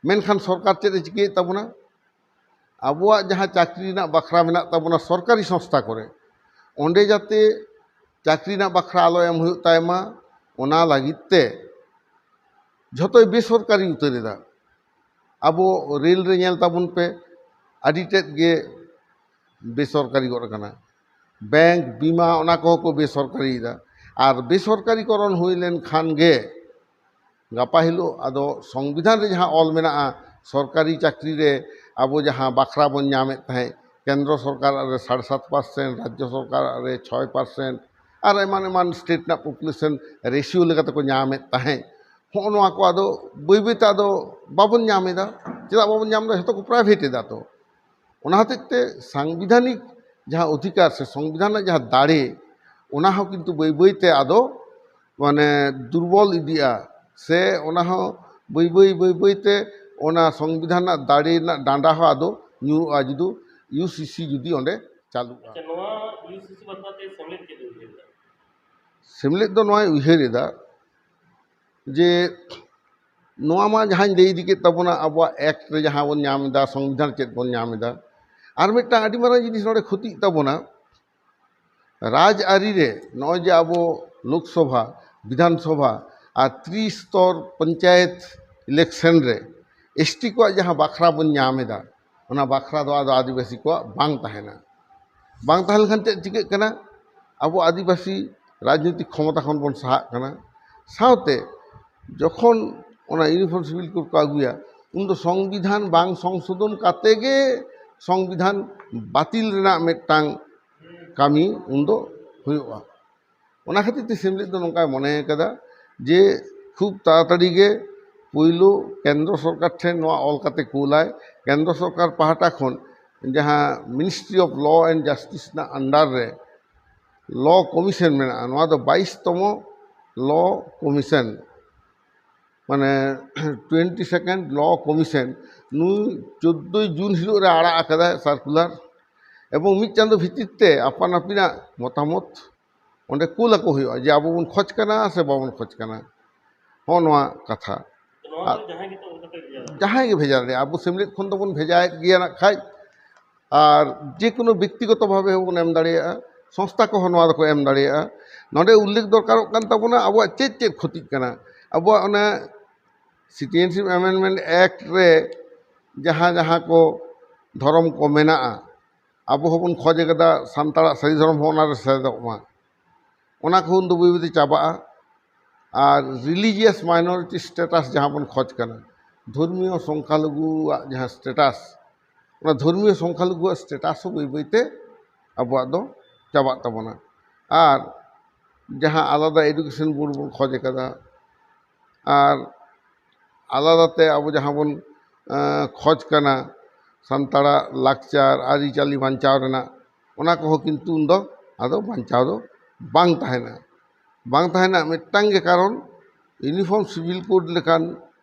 ᱢᱮᱱᱠᱷᱟᱱ ᱥᱚᱨᱠᱟᱨ ᱪᱮᱫ ᱮ ᱪᱤᱠᱟᱹᱭᱮᱫ ᱛᱟᱵᱚᱱᱟ? ᱟᱵᱚᱣᱟᱜ ᱡᱟᱦᱟᱸ ᱪᱟᱹᱠᱨᱤ ᱨᱮᱱᱟᱜ ᱵᱟᱠᱷᱨᱟ ᱢᱮᱱᱟᱜ ᱛᱟᱵᱚᱱᱟ ᱥᱚᱨᱠᱟᱨᱤ ᱥᱚᱝᱥᱛᱷᱟ ᱠᱚᱨᱮ, ᱚᱸᱰᱮ ᱡᱟᱛᱮ ᱪᱟᱹᱠᱨᱤ ᱨᱮᱱᱟᱜ ᱵᱟᱠᱷᱨᱟ ᱟᱞᱚ ᱮᱢ ᱦᱩᱭᱩᱜ ᱛᱟᱭ ᱢᱟ, ᱚᱱᱟ ᱞᱟᱹᱜᱤᱫ ᱛᱮ ᱡᱷᱚᱛᱚᱭ ᱵᱮᱥᱚᱨᱠᱟᱨᱤ ᱩᱛᱟᱹᱨ ᱮᱫᱟ᱾ ᱟᱵᱚ ᱨᱮᱞ ᱨᱮ ᱧᱮᱞ ᱛᱟᱵᱚᱱ ᱯᱮ, ᱟᱹᱰᱤ ᱛᱮᱫ ᱜᱮ ᱵᱮᱥᱚᱨᱠᱟᱨᱤ ᱜᱚᱫ ᱟᱠᱟᱱᱟ᱾ ᱵᱮᱝᱠ, ᱵᱤᱢᱟ, ᱚᱱᱟ ᱠᱚᱦᱚᱸ ᱠᱚ ᱵᱮᱥᱚᱨᱠᱟᱨᱤᱭᱮᱫᱟ᱾ ᱟᱨ ᱵᱮᱥᱚᱨᱠᱟᱨᱤᱠᱚᱨᱚᱱ ᱦᱩᱭ ᱞᱮᱱᱠᱷᱟᱱ ᱜᱮ ᱜᱟᱯᱟ ᱦᱤᱞᱳᱜ ᱟᱫᱚ ᱥᱚᱝᱵᱤᱫᱷᱟᱱ ᱨᱮ ᱡᱟᱦᱟᱸ ᱚᱞ ᱢᱮᱱᱟᱜᱼᱟ, ᱥᱚᱨᱠᱟᱨᱤ ᱪᱟᱹᱠᱨᱤ ᱨᱮ ᱟᱵᱚ ᱡᱟᱦᱟᱸ ᱵᱟᱠᱷᱨᱟ ᱵᱚᱱ ᱧᱟᱢᱮᱫ ᱛᱟᱦᱮᱸᱫ, ᱠᱮᱱᱫᱨᱚ ᱥᱚᱨᱠᱟᱨᱟᱜ ᱨᱮ ᱥᱟᱲᱮ ᱥᱟᱛ ᱯᱟᱨᱥᱮᱱᱴ, ᱨᱟᱡᱽᱡᱚ ᱥᱚᱨᱠᱟᱨᱟᱜ ᱨᱮ ᱪᱷᱚᱭ ᱯᱟᱨᱥᱮᱱᱴ, ᱟᱨ ᱮᱢᱟᱱ ᱮᱢᱟᱱ ᱥᱴᱮᱴ ᱨᱮᱱᱟᱜ ᱯᱚᱯᱩᱞᱮᱥᱚᱱ ᱨᱮᱥᱤᱭᱳ ᱞᱮᱠᱟᱛᱮ ᱠᱚ ᱧᱟᱢᱮᱫ ᱛᱟᱦᱮᱸᱫ, ᱦᱚᱸᱜᱼᱚ ᱱᱚᱣᱟ ᱠᱚ ᱟᱫᱚ ᱵᱟᱹᱭ ᱵᱟᱹᱭ ᱛᱮ ᱟᱫᱚ ᱵᱟᱵᱚᱱ ᱧᱟᱢ ᱮᱫᱟ᱾ ᱪᱮᱫᱟᱜ ᱵᱟᱵᱚᱱ ᱧᱟᱢ ᱮᱫᱟ? ᱡᱷᱚᱛᱚ ᱠᱚ ᱯᱨᱟᱭᱵᱷᱮᱴ ᱮᱫᱟ ᱛᱚ᱾ ᱚᱱᱟ ᱦᱚᱛᱮᱡ ᱛᱮ ᱥᱟᱝᱵᱤᱫᱷᱟᱱᱤᱠ ᱡᱟᱦᱟᱸ ᱚᱫᱷᱤᱠᱟᱨ ᱥᱮ ᱥᱚᱝᱵᱤᱫᱷᱟᱱ ᱨᱮᱱᱟᱜ ᱡᱟᱦᱟᱸ ᱫᱟᱲᱮ, ᱚᱱᱟ ᱦᱚᱸ ᱠᱤᱱᱛᱩ ᱵᱟᱹᱭ ᱵᱟᱹᱭ ᱛᱮ ᱟᱫᱚ ᱢᱟᱱᱮ ᱫᱩᱨᱵᱚᱞ ᱤᱫᱤᱜᱼᱟ, ᱥᱮ ᱚᱱᱟ ᱦᱚᱸ ᱵᱟᱹᱭ ᱵᱟᱹᱭ, ᱵᱟᱹᱭ ᱵᱟᱹᱭ ᱛᱮ ᱚᱱᱟ ᱥᱚᱝᱵᱤᱫᱷᱟᱱ ᱨᱮᱱᱟᱜ ᱫᱟᱲᱮ ᱨᱮᱱᱟᱜ ᱰᱟᱸᱰᱟ ᱦᱚᱸ ᱟᱫᱚ ᱧᱩᱨᱩᱜᱼᱟ, ᱡᱩᱫᱤ ᱤᱭᱩ ᱥᱤ ᱥᱤ ᱡᱩᱫᱤ ᱚᱸᱰᱮ ᱪᱟᱹᱞᱩᱜᱼᱟ᱾ ᱟᱪᱪᱷᱟ, ᱱᱚᱣᱟ ᱤᱭᱩ ᱥᱤ ᱥᱤ ᱵᱟᱠᱷᱨᱟ ᱛᱮ ᱥᱮᱢᱞᱮᱫ ᱪᱮᱫ ᱮ ᱩᱭᱦᱟᱹᱨ ᱮᱫᱟ? ᱥᱮᱢᱞᱮᱫ ᱫᱚ ᱱᱚᱣᱟᱭ ᱩᱭᱦᱟᱹᱨ ᱮᱫᱟ ᱡᱮ ᱱᱚᱣᱟ ᱢᱟ ᱡᱟᱦᱟᱸᱧ ᱞᱟᱹᱭ ᱤᱫᱤ ᱠᱮᱫ ᱛᱟᱵᱚᱱᱟ, ᱟᱵᱚᱣᱟᱜ ᱮᱠᱴ ᱨᱮ ᱡᱟᱦᱟᱸ ᱵᱚᱱ ᱧᱟᱢ ᱮᱫᱟ, ᱥᱚᱝᱵᱤᱫᱷᱟᱱ ᱪᱮᱫ ᱵᱚᱱ ᱧᱟᱢ ᱮᱫᱟ, ᱟᱨ ᱢᱤᱫᱴᱟᱝ ᱟᱹᱰᱤ ᱢᱟᱨᱟᱝ ᱡᱤᱱᱤᱥ ᱱᱚᱰᱮ ᱠᱷᱚᱛᱤᱜ ᱛᱟᱵᱚᱱᱟ, ᱨᱟᱡᱽ ᱟᱹᱨᱤ ᱨᱮ ᱱᱚᱜᱼᱚᱭ ᱡᱮ ᱟᱵᱚ ᱞᱳᱠᱥᱚᱵᱷᱟ, ᱵᱤᱫᱷᱟᱱ ᱥᱚᱵᱷᱟ ᱟᱨ ᱛᱨᱤ ᱥᱛᱚᱨ ᱯᱚᱧᱪᱟᱭᱮᱛ ᱤᱞᱮᱠᱥᱚᱱ ᱨᱮ ᱮᱥ ᱴᱤ ᱠᱚᱣᱟᱜ ᱡᱟᱦᱟᱸ ᱵᱟᱠᱷᱨᱟ ᱵᱚᱱ ᱧᱟᱢ ᱮᱫᱟ, ᱚᱱᱟ ᱵᱟᱠᱷᱨᱟ ᱫᱚ ᱟᱫᱚ ᱟᱹᱫᱤᱵᱟᱹᱥᱤ ᱠᱚᱣᱟᱜ ᱵᱟᱝ ᱛᱟᱦᱮᱱᱟ᱾ ᱵᱟᱝ ᱛᱟᱦᱮᱸ ᱞᱮᱱᱠᱷᱟᱱ ᱪᱮᱫ ᱪᱤᱠᱟᱹᱜ ᱠᱟᱱᱟ? ᱟᱵᱚ ᱟᱹᱫᱤᱵᱟᱹᱥᱤ ᱨᱟᱡᱽᱱᱤᱛᱤᱠ ᱠᱷᱚᱢᱚᱛᱟ ᱠᱷᱚᱱ ᱵᱚᱱ ᱥᱟᱦᱟᱜ ᱠᱟᱱᱟ᱾ ᱥᱟᱶᱛᱮ ᱡᱚᱠᱷᱚᱱ ᱚᱱᱟ Uniform Civil Code ᱠᱚ ᱟᱹᱜᱩᱭᱟ, ᱩᱱᱫᱚ ᱥᱚᱝᱵᱤᱫᱷᱟᱱ ᱵᱟᱝ ᱥᱚᱝᱥᱳᱫᱷᱚᱱ ᱠᱟᱛᱮ ᱜᱮ ᱥᱚᱝᱵᱤᱫᱷᱟᱱ ᱵᱟᱹᱛᱤᱞ ᱨᱮᱱᱟᱜ ᱢᱤᱫᱴᱟᱝ ᱠᱟᱹᱢᱤ ᱩᱱᱫᱚ ᱦᱩᱭᱩᱜᱼᱟ᱾ ᱚᱱᱟ ᱠᱷᱟᱹᱛᱤᱨ ᱛᱮ ᱥᱮᱢᱞᱮᱫ ᱫᱚ ᱱᱚᱝᱠᱟᱭ ᱢᱚᱱᱮ ᱟᱠᱟᱫᱟ ᱡᱮ ᱠᱷᱩᱵ ᱛᱟᱲᱟᱛᱟᱲᱤ ᱜᱮ ᱯᱳᱭᱞᱳ ᱠᱮᱱᱫᱨᱚ ᱥᱚᱨᱠᱟᱨ ᱴᱷᱮᱱ ᱱᱚᱣᱟ ᱚᱞ ᱠᱟᱛᱮ ᱠᱩᱞᱟᱭ᱾ ᱠᱮᱱᱫᱨᱚ ᱥᱚᱨᱠᱟᱨ ᱯᱟᱦᱴᱟ ᱠᱷᱚᱱ ᱡᱟᱦᱟᱸ Ministry of Law and Justice ᱨᱮᱱᱟᱜ under ᱨᱮ Law Commission ᱢᱮᱱᱟᱜᱼᱟ, ᱱᱚᱣᱟ ᱫᱚ ᱵᱟᱭᱤᱥ ᱛᱚᱢᱚ Law Commission, ᱢᱟᱱᱮ twenty second Law Commission, ᱱᱩᱭ ᱪᱳᱫᱫᱳᱭ ᱡᱩᱱ ᱦᱤᱞᱳᱜ ᱨᱮ ᱟᱲᱟᱜ ᱟᱠᱟᱫᱟᱭ circular, ᱮᱵᱚᱝ ᱢᱤᱫ ᱪᱟᱸᱫᱚ ᱵᱷᱤᱛᱤᱨ ᱛᱮ ᱟᱯᱟᱱ ᱟᱹᱯᱤᱱᱟᱜ ᱢᱚᱛᱟᱢᱚᱛ ᱚᱸᱰᱮ ᱠᱩᱞ ᱟᱠᱚ ᱦᱩᱭᱩᱜᱼᱟ ᱡᱮ ᱟᱵᱚ ᱵᱚᱱ ᱠᱷᱚᱡᱽ ᱠᱟᱱᱟ ᱥᱮ ᱵᱟᱵᱚᱱ ᱠᱷᱚᱡᱽ ᱠᱟᱱᱟ, ᱦᱚᱸ ᱱᱚᱣᱟ ᱠᱟᱛᱷᱟ᱾ ᱱᱚᱣᱟ ᱫᱚ ᱡᱟᱦᱟᱸᱭ ᱜᱮᱛᱚ ᱚᱱᱠᱟ ᱯᱮ ᱵᱷᱮᱡᱟ ᱫᱟᱲᱮᱭᱟᱜᱼᱟ᱾ ᱡᱟᱦᱟᱸᱭ ᱜᱮ ᱵᱷᱮᱡᱟ ᱫᱟᱲᱮᱭᱟᱜᱼᱟ, ᱟᱵᱚ ᱥᱮᱢᱞᱮᱫ ᱠᱷᱚᱱ ᱫᱚᱵᱚᱱ ᱵᱷᱮᱡᱟᱭᱮᱫ ᱜᱮᱭᱟ ᱱᱟᱜ ᱠᱷᱟᱡ, ᱟᱨ ᱡᱮ ᱠᱳᱱᱳ ᱵᱮᱠᱛᱤᱜᱚᱛᱚ ᱵᱷᱟᱵᱮ ᱦᱚᱸᱵᱚᱱ ᱮᱢ ᱫᱟᱲᱮᱭᱟᱜᱼᱟ, ᱥᱚᱝᱥᱛᱷᱟ ᱠᱚᱦᱚᱸ ᱱᱚᱣᱟ ᱫᱚᱠᱚ ᱮᱢ ᱫᱟᱲᱮᱭᱟᱜᱼᱟ᱾ ᱱᱚᱰᱮ ᱩᱞᱞᱮᱠᱷ ᱫᱚᱨᱠᱟᱨᱚᱜ ᱠᱟᱱ ᱛᱟᱵᱚᱱᱟ ᱟᱵᱚᱣᱟᱜ ᱪᱮᱫ ᱪᱮᱫ ᱠᱷᱚᱛᱤᱜ ᱠᱟᱱᱟ, ᱟᱵᱚᱣᱟᱜ ᱚᱱᱟ Citizenship Amendment Act ᱨᱮ ᱡᱟᱦᱟᱸ ᱡᱟᱦᱟᱸ ᱠᱚ ᱫᱷᱚᱨᱚᱢ ᱠᱚ ᱢᱮᱱᱟᱜᱼᱟ, ᱟᱵᱚ ᱦᱚᱸᱵᱚᱱ ᱠᱷᱚᱡ ᱟᱠᱟᱫᱟ ᱥᱟᱱᱛᱟᱲᱟᱜ ᱥᱟᱹᱨᱤ ᱫᱷᱚᱨᱚᱢ ᱦᱚᱸ ᱚᱱᱟᱨᱮ ᱥᱮᱞᱮᱫᱚᱜ ᱢᱟ, ᱚᱱᱟ ᱠᱚᱦᱚᱸ ᱩᱱᱫᱚ ᱵᱟᱹᱭ ᱵᱟᱹᱭᱛᱮ ᱪᱟᱵᱟᱜᱼᱟ᱾ ᱟᱨ religious minority status ᱡᱟᱦᱟᱸ ᱵᱚᱱ ᱠᱷᱚᱡᱽ ᱠᱟᱱᱟ, ᱫᱷᱚᱨᱢᱤᱭᱚ ᱥᱚᱝᱠᱷᱟᱞᱚᱜᱷᱩᱣᱟᱜ ᱡᱟᱦᱟᱸ status, ᱚᱱᱟ ᱫᱷᱚᱨᱢᱤᱭᱚ ᱥᱚᱝᱠᱷᱟᱞᱚᱜᱷᱩᱣᱟᱜ status ᱦᱚᱸ ᱵᱟᱹᱭ ᱵᱟᱹᱭᱛᱮ ᱟᱵᱚᱣᱟᱜ ᱫᱚ ᱪᱟᱵᱟᱜ ᱛᱟᱵᱚᱱᱟ᱾ ᱟᱨ ᱡᱟᱦᱟᱸ ᱟᱞᱟᱫᱟ Education Board ᱵᱚᱱ ᱠᱷᱚᱡᱽ ᱟᱠᱟᱫᱟ, ᱟᱨ ᱟᱞᱟᱫᱟᱛᱮ ᱟᱵᱚ ᱡᱟᱦᱟᱸ ᱵᱚᱱ, ᱮᱸ, ᱠᱷᱚᱡᱽ ᱠᱟᱱᱟ ᱥᱟᱱᱛᱟᱲᱟᱜ ᱞᱟᱠᱪᱟᱨ ᱟᱹᱨᱤᱪᱟᱹᱞᱤ ᱵᱟᱧᱪᱟᱣ ᱨᱮᱱᱟᱜ, ᱚᱱᱟ ᱠᱚᱦᱚᱸ ᱠᱤᱱᱛᱩ ᱩᱱᱫᱚ ᱟᱫᱚ ᱵᱟᱧᱪᱟᱣ ᱫᱚ ᱵᱟᱝ ᱛᱟᱦᱮᱱᱟ᱾ ᱵᱟᱝ ᱛᱟᱦᱮᱱᱟ ᱢᱤᱫᱴᱟᱝ ᱜᱮ ᱠᱟᱨᱚᱱ, Uniform Civil Code ᱞᱮᱠᱟᱱ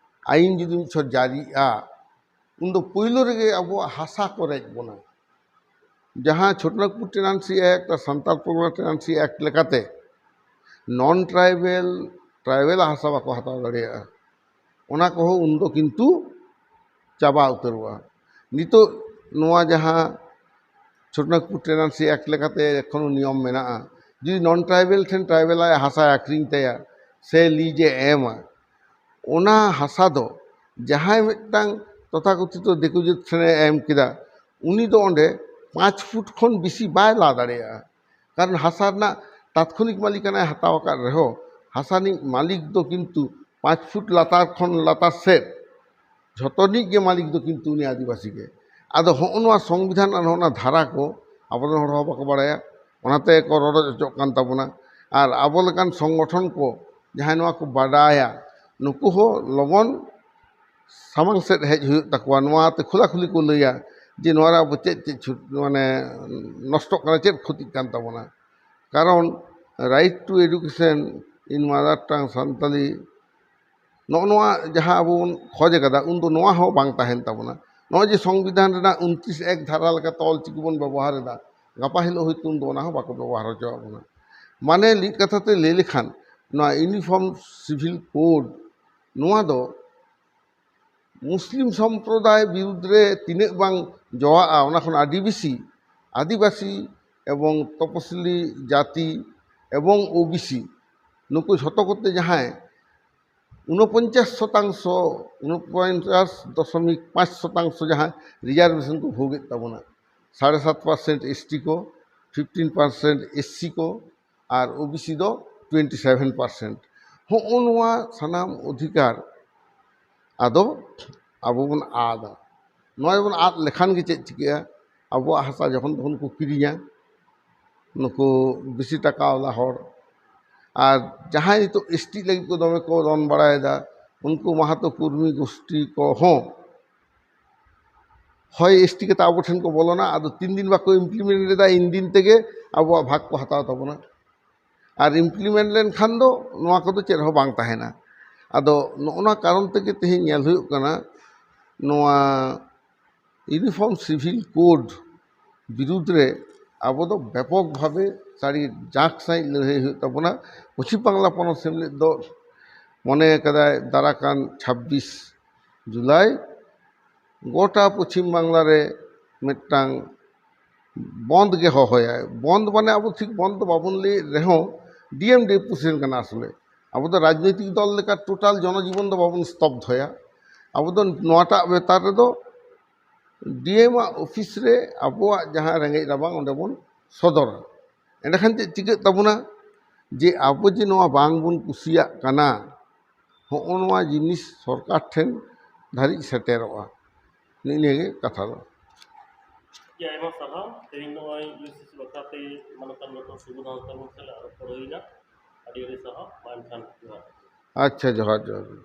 ᱟᱹᱭᱤᱱ ᱡᱩᱫᱤ ᱢᱤᱫ ᱪᱷᱚᱴ ᱡᱟᱹᱨᱤᱜᱼᱟ, ᱩᱱᱫᱚ ᱯᱳᱭᱞᱳ ᱨᱮᱜᱮ ᱟᱵᱚᱣᱟᱜ ᱦᱟᱥᱟ ᱠᱚ ᱨᱮᱡ ᱵᱚᱱᱟ᱾ ᱡᱟᱦᱟᱸ ᱪᱷᱳᱴᱳᱱᱟᱜᱽᱯᱩᱨ Tenancy Act ᱟᱨ ᱥᱟᱱᱛᱟᱲ ᱯᱚᱨᱜᱚᱱᱟ Tenancy Act ᱞᱮᱠᱟᱛᱮ non tribal, tribal ᱦᱟᱥᱟ ᱵᱟᱠᱚ ᱦᱟᱛᱟᱣ ᱫᱟᱲᱮᱭᱟᱜᱼᱟ, ᱚᱱᱟ ᱠᱚᱦᱚᱸ ᱩᱱᱫᱚ ᱠᱤᱱᱛᱩ ᱪᱟᱵᱟ ᱩᱛᱟᱹᱨᱚᱜᱼᱟ᱾ ᱱᱤᱛᱚᱜ ᱱᱚᱣᱟ ᱡᱟᱦᱟᱸ ᱪᱷᱳᱴᱳᱱᱟᱜᱽᱯᱩᱨ Tenancy Act ᱞᱮᱠᱟᱛᱮ ᱮᱠᱷᱚᱱᱳ ᱱᱤᱭᱚᱢ ᱢᱮᱱᱟᱜᱼᱟ, ᱡᱩᱫᱤ non tribal ᱴᱷᱮᱱ tribal ᱟᱜ ᱦᱟᱥᱟᱭ ᱟᱠᱷᱨᱤᱧ ᱛᱟᱭᱟ ᱥᱮ lease ᱮ ᱮᱢᱟ, ᱚᱱᱟ ᱦᱟᱥᱟ ᱫᱚ ᱡᱟᱦᱟᱸᱭ ᱢᱤᱫᱴᱟᱝ ᱛᱚᱛᱷᱟᱠᱚᱛᱷᱤᱛᱚ ᱫᱤᱠᱩ ᱡᱟᱹᱛ ᱴᱷᱮᱱᱮ ᱮᱢ ᱠᱮᱫᱟ, ᱩᱱᱤ ᱫᱚ ᱚᱸᱰᱮ ᱯᱟᱸᱪ ᱯᱷᱩᱴ ᱠᱷᱚᱱ ᱵᱮᱥᱤ ᱵᱟᱭ ᱞᱟ ᱫᱟᱲᱮᱭᱟᱜᱼᱟ᱾ ᱠᱟᱨᱚᱱ ᱦᱟᱥᱟ ᱨᱮᱱᱟᱜ ᱛᱟᱛᱠᱷᱚᱱᱤᱠ ᱢᱟᱹᱞᱤᱠᱟᱱᱟᱭ ᱦᱟᱛᱟᱣ ᱟᱠᱟᱫ ᱨᱮᱦᱚᱸ, ᱦᱟᱥᱟ ᱨᱤᱱᱤᱡ ᱢᱟᱹᱞᱤᱠ ᱫᱚ ᱠᱤᱱᱛᱩ ᱯᱟᱸᱪ ᱯᱷᱩᱴ ᱞᱟᱛᱟᱨ ᱠᱷᱚᱱ ᱞᱟᱛᱟᱨ ᱥᱮᱫ ᱡᱷᱚᱛᱚ ᱨᱤᱱᱤᱡ ᱜᱮ ᱢᱟᱹᱞᱤᱠ ᱫᱚ ᱠᱤᱱᱛᱩ ᱩᱱᱤ ᱟᱹᱫᱤᱵᱟᱹᱥᱤ ᱜᱮ᱾ ᱟᱫᱚ ᱦᱚᱸᱜᱼᱚ ᱱᱚᱣᱟ ᱥᱚᱝᱵᱤᱫᱷᱟᱱ ᱟᱨ ᱦᱚᱸᱜᱼᱚ ᱱᱟ ᱫᱷᱟᱨᱟ ᱠᱚ ᱟᱵᱚᱨᱮᱱ ᱦᱚᱲ ᱦᱚᱸ ᱵᱟᱠᱚ ᱵᱟᱲᱟᱭᱟ, ᱚᱱᱟᱛᱮ ᱠᱚ ᱨᱚᱰᱚᱡ ᱦᱚᱪᱚᱜ ᱠᱟᱱ ᱛᱟᱵᱚᱱᱟ᱾ ᱟᱨ ᱟᱵᱚ ᱞᱮᱠᱟᱱ ᱥᱚᱝᱜᱚᱴᱷᱚᱱ ᱠᱚ ᱡᱟᱦᱟᱸᱭ ᱱᱚᱣᱟ ᱠᱚ ᱵᱟᱰᱟᱭᱟ, ᱱᱩᱠᱩ ᱦᱚᱸ ᱞᱚᱜᱚᱱ ᱥᱟᱢᱟᱝ ᱥᱮᱫ ᱦᱮᱡ ᱦᱩᱭᱩᱜ ᱛᱟᱠᱚᱣᱟ, ᱱᱚᱣᱟ ᱛᱮ ᱠᱷᱩᱞᱟᱹᱠᱷᱩᱞᱤ ᱠᱚ ᱞᱟᱹᱭᱟ ᱡᱮ ᱱᱚᱣᱟ ᱨᱮ ᱟᱵᱚ ᱪᱮᱫ ᱪᱮᱫ ᱪᱷᱩᱴ-, ᱢᱟᱱᱮ ᱱᱚᱥᱴᱚᱜ ᱠᱟᱱᱟ, ᱪᱮᱫ ᱠᱷᱚᱛᱤᱜ ᱠᱟᱱ ᱛᱟᱵᱚᱱᱟ᱾ ᱠᱟᱨᱚᱱ right to education in mother tongue Santali, ᱱᱚᱜᱼᱚ ᱱᱚᱣᱟ ᱡᱟᱦᱟᱸ ᱟᱵᱚ ᱵᱚᱱ ᱠᱷᱚᱡᱽ ᱟᱠᱟᱫᱟ, ᱩᱱᱫᱚ ᱱᱚᱣᱟ ᱦᱚᱸ ᱵᱟᱝ ᱛᱟᱦᱮᱱ ᱛᱟᱵᱚᱱᱟ᱾ ᱱᱚᱜᱼᱚᱭ ᱡᱮ ᱥᱚᱝᱵᱤᱫᱷᱟᱱ ᱨᱮᱱᱟᱜ ᱩᱱᱛᱨᱤᱥ ᱮᱠ ᱫᱷᱟᱨᱟ ᱞᱮᱠᱟᱛᱮ ᱚᱞ ᱪᱤᱠᱤ ᱵᱚᱱ ᱵᱮᱵᱚᱦᱟᱨ ᱮᱫᱟ, ᱜᱟᱯᱟ ᱦᱤᱞᱳᱜ ᱦᱚᱭᱛᱳ ᱩᱱᱫᱚ ᱚᱱᱟ ᱦᱚᱸ ᱵᱟᱠᱚ ᱵᱮᱵᱚᱦᱟᱨ ᱦᱚᱪᱚᱣᱟᱜ ᱵᱚᱱᱟ᱾ ᱢᱟᱱᱮ ᱢᱤᱫ ᱠᱟᱛᱷᱟ ᱛᱮ ᱞᱟᱹᱭ ᱞᱮᱠᱷᱟᱱ, ᱱᱚᱣᱟ Uniform Civil Code, ᱱᱚᱣᱟ ᱫᱚ ᱢᱩᱥᱞᱤᱢ ᱥᱚᱢᱯᱨᱚᱫᱟᱭ ᱵᱤᱨᱩᱫᱽ ᱨᱮ ᱛᱤᱱᱟᱹᱜ ᱵᱟᱝ ᱡᱚᱣᱟᱜᱼᱟ, ᱚᱱᱟ ᱠᱷᱚᱱ ᱟᱹᱰᱤ ᱵᱮᱥᱤ ᱟᱹᱫᱤᱵᱟᱹᱥᱤ ᱮᱵᱚᱝ ᱛᱚᱯᱚᱥᱤᱞᱤ ᱡᱟᱹᱛᱤ ᱮᱵᱚᱝ ᱳᱵᱤᱥᱤ, ᱱᱩᱠᱩ ᱡᱷᱚᱛᱚ ᱠᱚᱛᱮ ᱡᱟᱦᱟᱸᱭ ᱩᱱᱚᱯᱚᱧᱪᱟᱥ ᱥᱚᱛᱟᱝᱥᱚ, ᱩᱱᱚᱯᱚᱧᱪᱟᱥ ᱫᱚᱥᱚᱢᱤᱠ ᱯᱟᱸᱪ ᱥᱚᱛᱟᱝᱥᱚ ᱡᱟᱦᱟᱸ ᱨᱤᱡᱟᱨᱵᱷᱮᱥᱚᱱ ᱠᱚ ᱵᱷᱳᱜᱮᱫ ᱛᱟᱵᱚᱱᱟ, ᱥᱟᱲᱮ ᱥᱟᱛ ᱯᱟᱨᱥᱮᱱᱴ ᱮᱥᱴᱤ ᱠᱚ, ᱯᱷᱤᱯᱴᱤᱱ ᱯᱟᱨᱥᱮᱱᱴ ᱮᱥᱥᱤ ᱠᱚ, ᱟᱨ ᱳᱵᱤᱥᱤ ᱫᱚ ᱴᱩᱭᱮᱱᱴᱤ ᱥᱮᱵᱷᱮᱱ ᱯᱟᱨᱥᱮᱱᱴ᱾ ᱦᱚᱸᱜᱼᱚ ᱱᱚᱣᱟ ᱥᱟᱱᱟᱢ ᱚᱫᱷᱤᱠᱟᱨ ᱟᱫᱚ ᱟᱵᱚ ᱵᱚᱱ ᱟᱫᱟ᱾ ᱱᱚᱣᱟ ᱵᱚᱱ ᱟᱫ ᱞᱮᱠᱷᱟᱱ ᱜᱮ ᱪᱮᱫ ᱪᱤᱠᱟᱹᱜᱼᱟ? ᱟᱵᱚᱣᱟᱜ ᱦᱟᱥᱟ ᱡᱚᱠᱷᱚᱱ ᱛᱚᱠᱷᱚᱱ ᱠᱚ ᱠᱤᱨᱤᱧᱟ, ᱱᱩᱠᱩ ᱵᱮᱥᱤ ᱴᱟᱠᱟ ᱣᱟᱞᱟ ᱦᱚᱲ᱾ ᱟᱨ ᱡᱟᱦᱟᱸᱭ ᱱᱤᱛᱚᱜ ᱮᱥᱴᱤ ᱞᱟᱹᱜᱤᱫ ᱠᱚ ᱫᱚᱢᱮ ᱠᱚ ᱨᱚᱱ ᱵᱟᱲᱟᱭᱮᱫᱟ, ᱩᱱᱠᱩ ᱢᱟᱦᱟᱛᱚ ᱠᱩᱨᱢᱤ ᱜᱳᱥᱴᱤ ᱠᱚᱦᱚᱸ ᱦᱚᱭ ᱮᱥᱴᱤ ᱠᱟᱛᱮ ᱟᱵᱚ ᱴᱷᱮᱱ ᱠᱚ ᱵᱚᱞᱚᱱᱟ, ᱟᱫᱚ ᱛᱤᱱ ᱫᱤᱱ ᱵᱟᱠᱚ ᱤᱢᱯᱞᱤᱢᱮᱱᱴ ᱮᱫᱟ, ᱤᱱ ᱫᱤᱱ ᱛᱮᱜᱮ ᱟᱵᱚᱣᱟᱜ ᱵᱷᱟᱜᱽ ᱠᱚ ᱦᱟᱛᱟᱣ ᱛᱟᱵᱚᱱᱟ᱾ ᱟᱨ ᱤᱢᱯᱞᱤᱢᱮᱱᱴ ᱞᱮᱱᱠᱷᱟᱱ ᱫᱚ ᱱᱚᱣᱟ ᱠᱚᱫᱚ ᱪᱮᱫ ᱦᱚᱸ ᱵᱟᱝ ᱛᱟᱦᱮᱱᱟ᱾ ᱟᱫᱚ ᱱᱚᱜᱼᱚ ᱱᱚᱣᱟ ᱠᱟᱨᱚᱱ ᱛᱮᱜᱮ ᱛᱮᱦᱮᱧ ᱧᱮᱞ ᱦᱩᱭᱩᱜ ᱠᱟᱱᱟ, ᱱᱚᱣᱟ Uniform Civil Code ᱵᱤᱨᱩᱫᱽ ᱨᱮ ᱟᱵᱚ ᱫᱚ ᱵᱮᱯᱚᱠ ᱵᱷᱟᱵᱮ ᱥᱟᱹᱨᱤ ᱡᱟᱸᱠ ᱥᱟᱺᱦᱤᱡ ᱞᱟᱹᱲᱦᱟᱹᱭ ᱦᱩᱭᱩᱜ ᱛᱟᱵᱚᱱᱟ᱾ ᱯᱚᱪᱷᱤᱢ ᱵᱟᱝᱞᱟ ᱯᱚᱱᱚᱛ ᱥᱮᱢᱞᱮᱫ ᱫᱚ ᱢᱚᱱᱮ ᱟᱠᱟᱫᱟᱭ ᱫᱟᱨᱟ ᱠᱟᱱ ᱪᱷᱟᱵᱵᱤᱥ ᱡᱩᱞᱟᱭ ᱜᱚᱴᱟ ᱯᱚᱪᱷᱤᱢ ᱵᱟᱝᱞᱟ ᱨᱮ ᱢᱤᱫᱴᱟᱝ ᱵᱚᱱᱫ ᱜᱮ ᱦᱚᱦᱚᱭᱟᱭ᱾ ᱵᱚᱱᱫ ᱢᱟᱱᱮ ᱟᱵᱚ ᱴᱷᱤᱠ ᱵᱚᱱᱫ ᱫᱚ ᱵᱟᱵᱚᱱ ᱞᱟᱹᱭᱮᱫ ᱨᱮᱦᱚᱸ, ᱰᱤ ᱮᱢ ᱰᱤᱯᱩᱥᱮᱱ ᱠᱟᱱᱟ ᱟᱥᱚᱞᱮ᱾ ᱟᱵᱚ ᱫᱚ ᱨᱟᱡᱽᱱᱳᱭᱛᱤᱠ ᱫᱚᱞ ᱞᱮᱠᱟ ᱴᱳᱴᱟᱞ ᱡᱚᱱᱚᱡᱤᱵᱚᱱ ᱫᱚ ᱵᱟᱵᱚᱱ ᱥᱛᱚᱵᱫᱷᱚᱭᱟ᱾ ᱟᱵᱚ ᱫᱚ ᱱᱚᱣᱟᱴᱟᱜ ᱵᱮᱯᱟᱨ ᱨᱮᱫᱚ ᱰᱤ ᱮᱢ ᱟᱜ ᱚᱯᱷᱤᱥ ᱨᱮ ᱟᱵᱚᱣᱟᱜ ᱡᱟᱦᱟᱸ ᱨᱮᱸᱜᱮᱡ ᱨᱟᱵᱟᱝ ᱚᱸᱰᱮ ᱵᱚᱱ ᱥᱚᱫᱚᱨᱟ᱾ ᱮᱸᱰᱮᱠᱷᱟᱱ ᱪᱮᱫ ᱪᱤᱠᱟᱹᱜ ᱛᱟᱵᱚᱱᱟ? ᱡᱮ ᱟᱵᱚ ᱡᱮ ᱱᱚᱣᱟ ᱵᱟᱝᱵᱚᱱ ᱠᱩᱥᱤᱭᱟᱜ ᱠᱟᱱᱟ, ᱦᱚᱸᱜᱼᱚ ᱱᱚᱣᱟ ᱡᱤᱱᱤᱥ ᱥᱚᱨᱠᱟᱨ ᱴᱷᱮᱱ ᱫᱷᱟᱹᱨᱤᱡ ᱥᱮᱴᱮᱨᱚᱜᱼᱟ᱾ ᱱᱮᱜᱼᱮ ᱱᱤᱭᱟᱹ ᱜᱮ ᱠᱟᱛᱷᱟ ᱫᱚ᱾ ᱟᱹᱰᱤ ᱟᱭᱢᱟ ᱥᱟᱨᱦᱟᱣ᱾ ᱛᱮᱦᱮᱧ ᱱᱚᱜᱼᱚᱭ ᱤᱭᱩᱥᱤᱥᱤ ᱵᱟᱠᱷᱨᱟᱛᱮ ᱢᱟᱱᱚᱛᱟᱱ ᱰᱚᱠᱴᱚᱨ ᱥᱩᱵᱳᱫᱷ ᱦᱟᱸᱥᱫᱟ ᱜᱚᱢᱠᱮ ᱥᱟᱞᱟᱜ ᱨᱚᱯᱚᱲ ᱦᱩᱭᱱᱟ᱾ ᱟᱹᱰᱤ ᱟᱹᱰᱤ ᱥᱟᱨᱦᱟᱣ᱾ ᱢᱟ ᱮᱱᱠᱷᱟᱱ ᱡᱚᱦᱟᱨ᱾ ᱟᱪᱪᱷᱟ, ᱡᱚᱦᱟᱨ ᱡᱚᱦᱟᱨ᱾